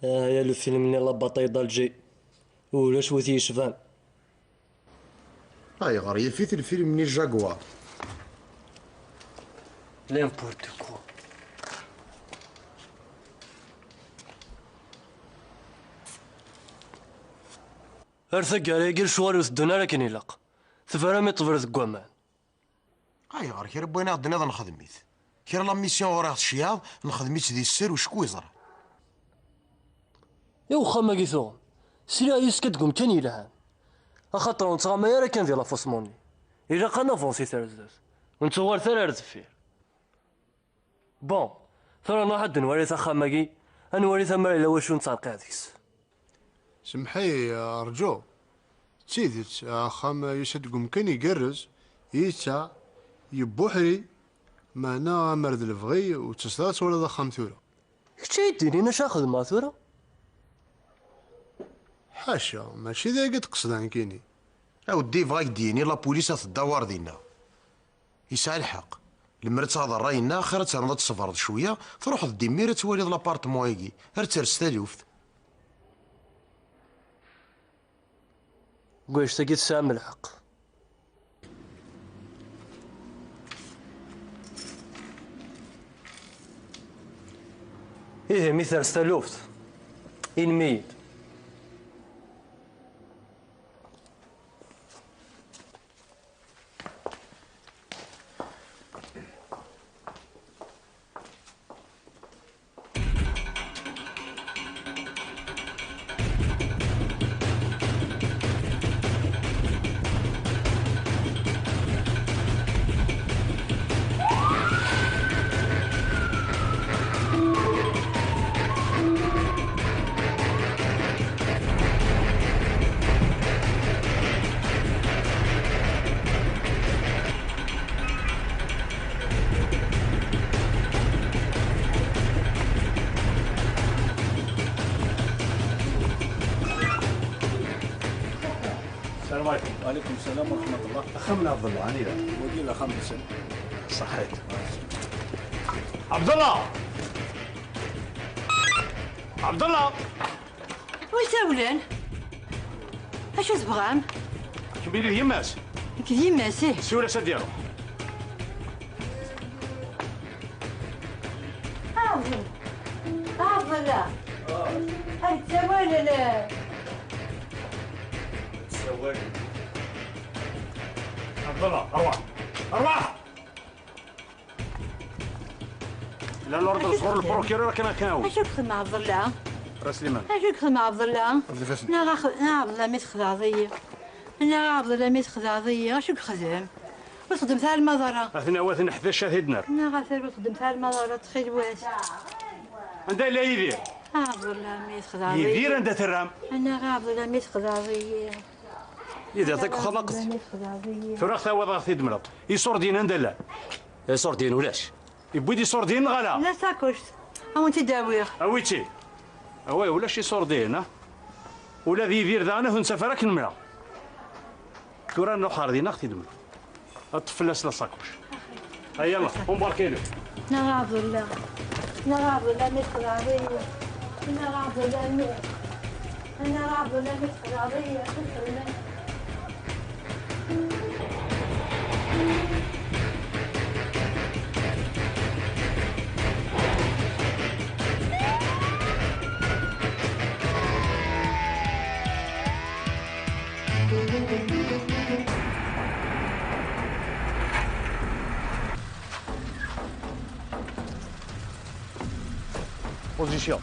Ah, ya lfilm-nni La Bataille d'Alger. Ulac wi t-yecban. Ayɣer yif-it lfilm-nni Jaguar? N'importe quoi. Ar taggara-agi lecɣal ur teddun ara akken ilaq. Tebram i ṭṭbel deg waman. Ayɣer kra n wayen aɣ-d-tenniḍ nexdem-it? Kra la mission ur aɣ-tecyaḍ, nexdem-itt di sser ucku iẓra. I uxxam-agi tuɣem? Sliɣ yiskad deg umkan yelhan. Axaṭer ur nettɣama ara kan di la fausse monnaie. Ilaq ad navansit ar zdat. Ur nettuɣalet ara ar deffir. Bon, tura nruḥ ad nwali axxam-agi, ad nwali tamar yella wacu nettreqqiɛ deg-s. Semmeḥ-iyi, rǧu. D tidet, axxam yusa-d deg umkan igerrez, yettaɛ, yebbuḥri, meɛna amer d lebɣi ur tettesseḍ ara ad twaliḍ axxam tura. Kečč ad yi-d-tinin acu ara xedmeɣ tura? Ḥaca, mačči d ayagi i d-qesdeɣ nekkini. Aweddi yebɣa ad k-d-yini lapulis ad teddawer dinna. Yesɛa lḥeqq. Lemmer ad taɣeḍ ṛṛay-nneɣ, xir ad ternuḍ ad tṣebreḍ cwiya, truḥeḍ-d imir ad twaliḍ l'apartement-agi, ar d-ters taluft. Deg wannect-agi tesɛam lḥeqq. Ihi, mi ters taluft, inim-iyi-d. السلام عليكم. وعليكم السلام ورحمة الله. أخا من عبد الله، عني لا؟ ودي الأخا من سن. صحيت. عبد الله! عبد الله! Wi sawlen? Acu tebɣam? Kemmini d yemma-s. Nekk d yemma-s, ih. Siwel-as ad d-iruḥ. Aẓel. Aẓel. Ad d-sawalen. Ad d-sawalen. Abdallah, arwaḥ. Arwaḥ! La l'ordre sɣur le procureur akken ad k-nɛawen. Acu i yexdem Ɛebdella? Rasliman. Acu i yexdem Ɛebdella? Neɣ ax-, neɣ Ɛebdella mi texdeɛḍ-iyi. Neɣ Ɛebdella mi texdeɛḍ-iyi. Acu i yexdem? Ur texdem ara lmaḍara. Aten-a waten ḥdac ad t-id-nerr. Neɣ atan ur texdem ara lmaḍara, ttxil-wet. Anda yella Yidir? Ɛebdella mi texdeɛḍ-iyi. Yidir anda terram? Neɣ Ɛebdella mi texdeɛḍ-iyi. Yidir, tek uxxam aqdi. Tura tawiḍ ad ɣ-t-id-temleḍ. Iṣurdiyen anda llan? Iṣurdiyen ulac. Yewwi-d iṣurdiyen neɣ ala? La sakuct. A wen-tt-id-awiɣ. Awi-tt-id. Away, ulac iṣurdiyen, ha? Ula d Yidir daɣen ad t-nsafar akken mleɣ. Tura nruḥ ɣer din ad ɣ-t-id-temleḍ. Ad ṭṭef fell-as la sakuct. Ay yalla, embarquez-le. Neɣ Ɛebdella. Neɣ Ɛebdella mi texdeɛḍ-iyi. Neɣ Ɛebdella mi, neɣ Ɛebdella mi texdeɛḍ-iyi. Position.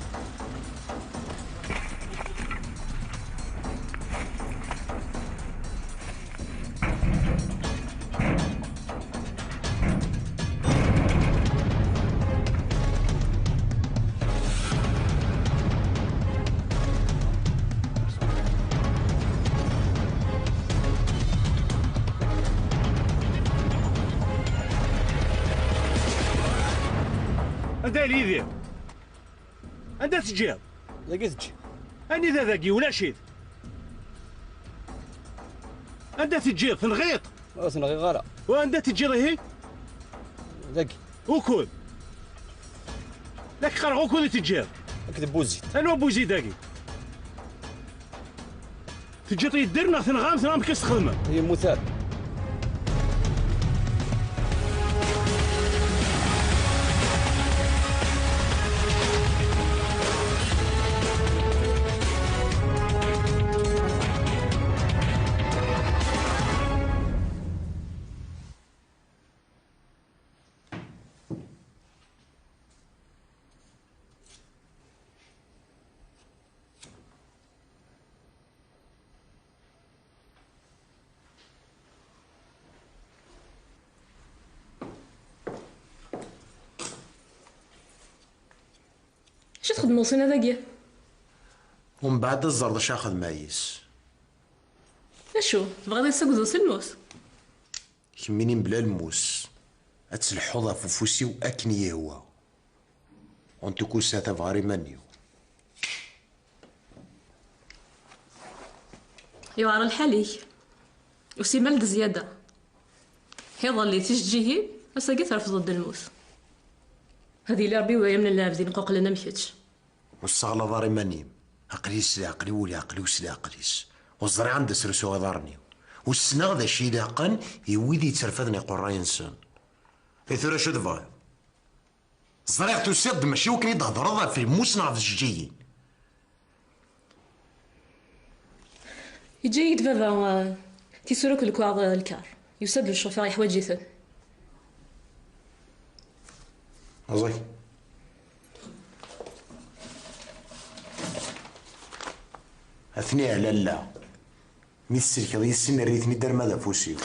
Dali Yidir. Anda teǧǧiḍ? Dagi teǧǧi. Anida dagi? Ulac-it. Anda teǧǧiḍ? Tenɣiḍ? Ur tenɣiɣ ara. Wa anda teǧǧiḍ ihi? Dagi. Ukud? La k-qqareɣ ukud i teǧǧiḍ? Akked Buzid. Anwa Buzid dagi? Teǧǧiḍ yedder neɣ tenɣam-t neɣ amek i s-txedmem? Yemmut ara. Acu txedmeḍ ussan-a dagi? Umbeɛd ad ẓreḍ acu ara xedmeɣ yis. Acu, tebɣiḍ ad yessaged uselmus? Kemmini mebla lmus, ad tleḥḥuḍ ɣef ufus-iw akken i yi-ihwa. En tout cas, tabɣer iman-iw. Yewɛer lḥal-ik. Usimal d zzyada. Iḍelli tijeǧǧigin, ass-agi trefdeḍ-d lmus. Ad yili Rebbi waya mlal lɛebd ineqquqlen am kečč. Ur sseɣlaḍ ara iman-im. Aql-i s leɛqel-iw, ur leɛqel-iw s leɛqel-is. Ur ẓriɣ anda srusuɣ iḍarren-iw. Ur ssneɣ d acu ilaqen i wid yetterfaden iqerray-nsen. I tura acu tebɣiḍ? Ẓriɣ tusiḍ-d mačči wakken i d-thedreḍ ɣef lmus neɣ ɣef tjeǧǧigin. Yeǧǧa-yi-d baba, eh, tisura akked lekwaɣeḍ, eh, lkar. Yusa-d leccufer, yeḥwaǧ-iten. Aẓay. Atni ɛlalla. Mi tselkeḍ yis-sen, err-iten-id arma d afus-iw.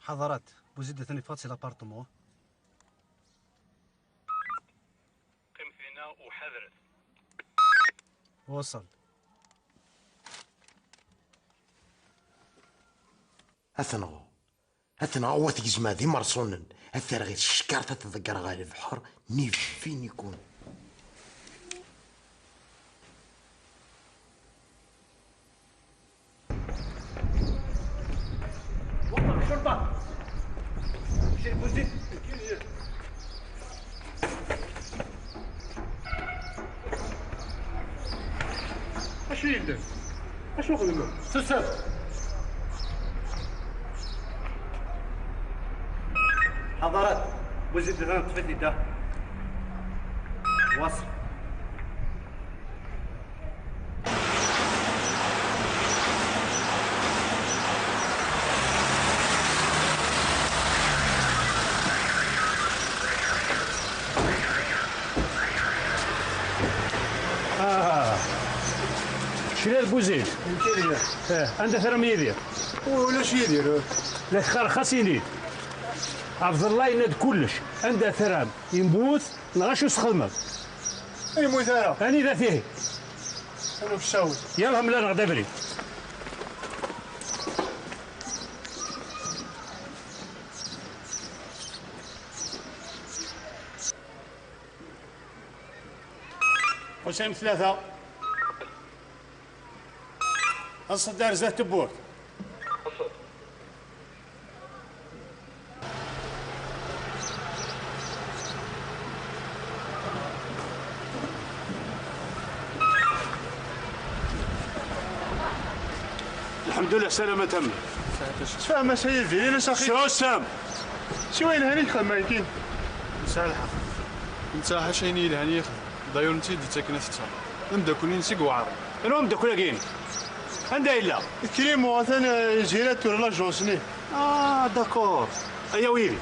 Ḥaḍrat, Buzid atan yeffeɣ-d si l'appartement. Qqimet dinna u ḥadret. Wasel. Ad t-nɣu. Ad t-nɣu, a t-gezmeɣ d imerṣunen. Ad t-rreɣ i tcekkart, ad t-ḍeggreɣ ɣer lebḥer, ni fin ikun. وقف الشرطة. شيل بوزيد. اش يدير؟ اش نخدمو؟ سوسن. حضرات، بوزيد هنا تفدي ده. واصل. Ah. Kečč d Buzid? Nekk d Yidir. Eh, anda terram Yidir? Ulac Yidir. La teqqar xas ini-d. Ɛebdella yenna-d kullec. Anda terram? Yemmut neɣ acu s-txedmeḍ? Ur yemmut ara. Anida-t ihi? Anu fsawet. Yalla mlaleɣ-d abrid. Ḥusayn tlata. Aṣeddi ar zdat tewwurt. Lḥemdullah, salama tamma. Tfehmeḍ a Yidir, a Saxi? Susem! Siwa yelhan i yexdem ayen kan. Nesɛa lḥeqq. Netta ḥaca ayen yelhan i yexdem. D'ailleurs, netta i d-yettaken ad t-tteɣ. D ameddakel-ines i iweɛren. Anwa ameddakel-agi-inek? Anda yella? Krim, atan, eh, yezhir ad tura l'agence-nni. Ah, d'accord. Ayaw yid-i.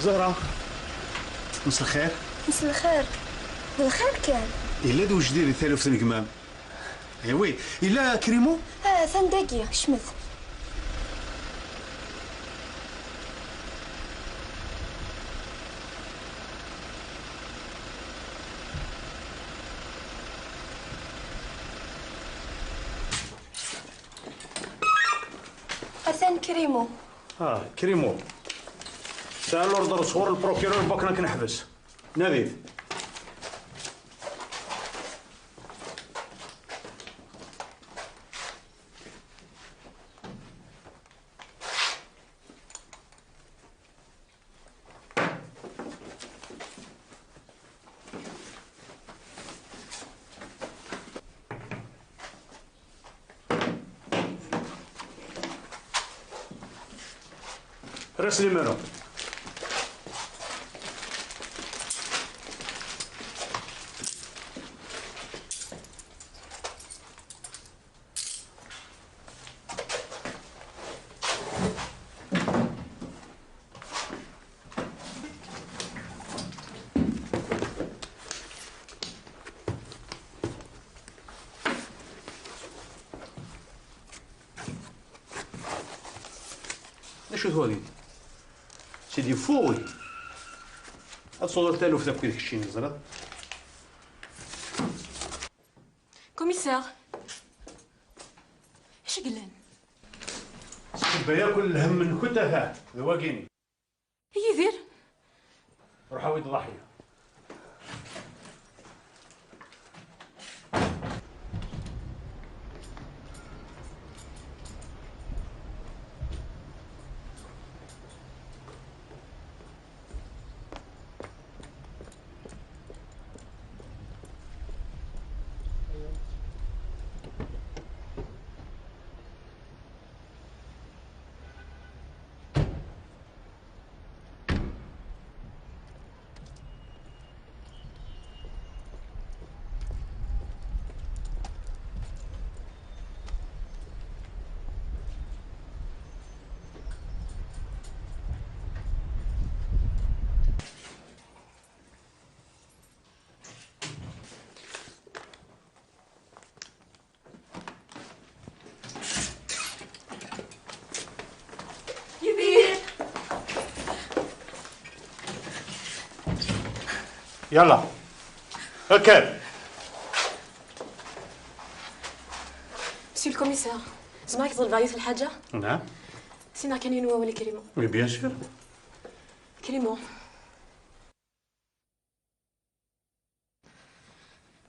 Zahra, مساء الخير. مساء الخير. D lxir kan. Yella-d wejdid di taluft n gma-m? Eh oui, yella Krimo? Ah, atan dagi, kecmet. Atan Krimo. Ah, Krimo. Sɛiɣ l'ordre sɣur le procureur bakken ad k-neḥbes. Nadi-t. Reste numéro. D acu-t wagi? C'est du faux, oui. Ad tsuḍeḍ taluft akked keččini, teẓriḍ? Commissaire. Acu yellan? Sekba yakk lhemm-nkent, aha, d wagini. Yidir? Ruḥ awi-d ḍaḥya. Yidir! Yalla. Rkeb. Monsieur le commissaire, zemreɣ ad k-ḍelbeɣ yiwet n lḥaǧa? Naɛam. Sinaɣ kan yiwen wawal i Krimo. Oui, bien sûr. Krimo.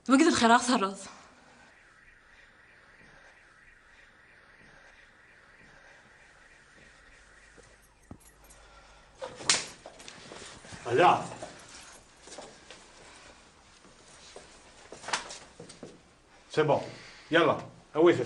D wagi d lxir ara ɣ-terreḍ. Ala. C'est bon. Yalla, awit-t.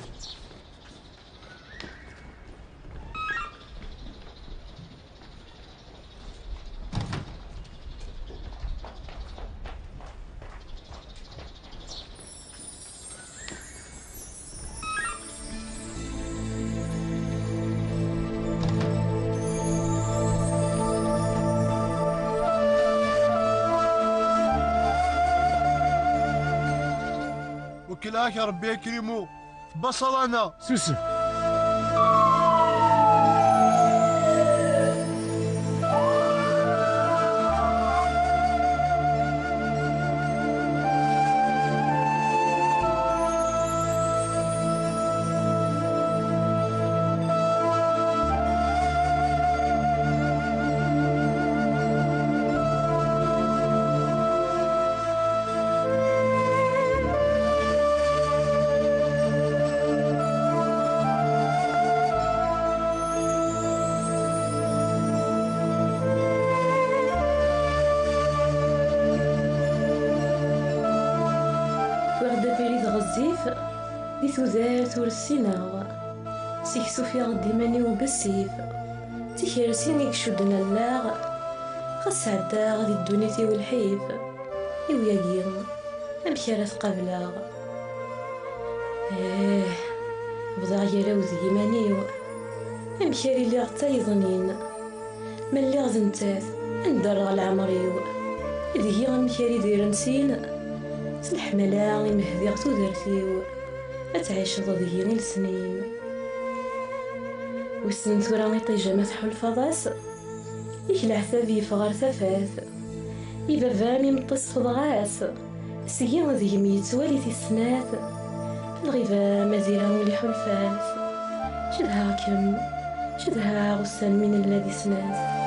Wekleɣ-ak Rebbi a Krimo, tbaṣaḍ-aneɣ. Susem. Wwiɣ-d abrid ɣezzif, di tudert ur ssineɣ. Seg-s ufiɣ-d iman-iw bessif, d tikersin i icudden allaɣ. Ɣas sɛeddaɣ di ddunit-iw lḥif, i wayagi amek ara t-qableɣ? Eh, bḍaɣ gar-aw d yiman-iw. Amek ara iliɣ d tayeḍnin ma lliɣ d nettat? Anda rreɣ leɛmer-iw, deg-i amek ara idiren sin, s leḥmala i m-hdiɣ tudert-iw, ad tɛiceḍ deg-i i lesnin. Wissen tura iṭij ama tḥulfaḍ-as, yak leɛtab yeffeɣ ɣer tafat. I baba-m imeṭṭi sfeḍeɣ-as, seg-i deg-m yettwali tis snat. Lɣiba mazira ul iḥulfa-t. Cedhaɣ-kem, cedhaɣ ussan mi nella di snat.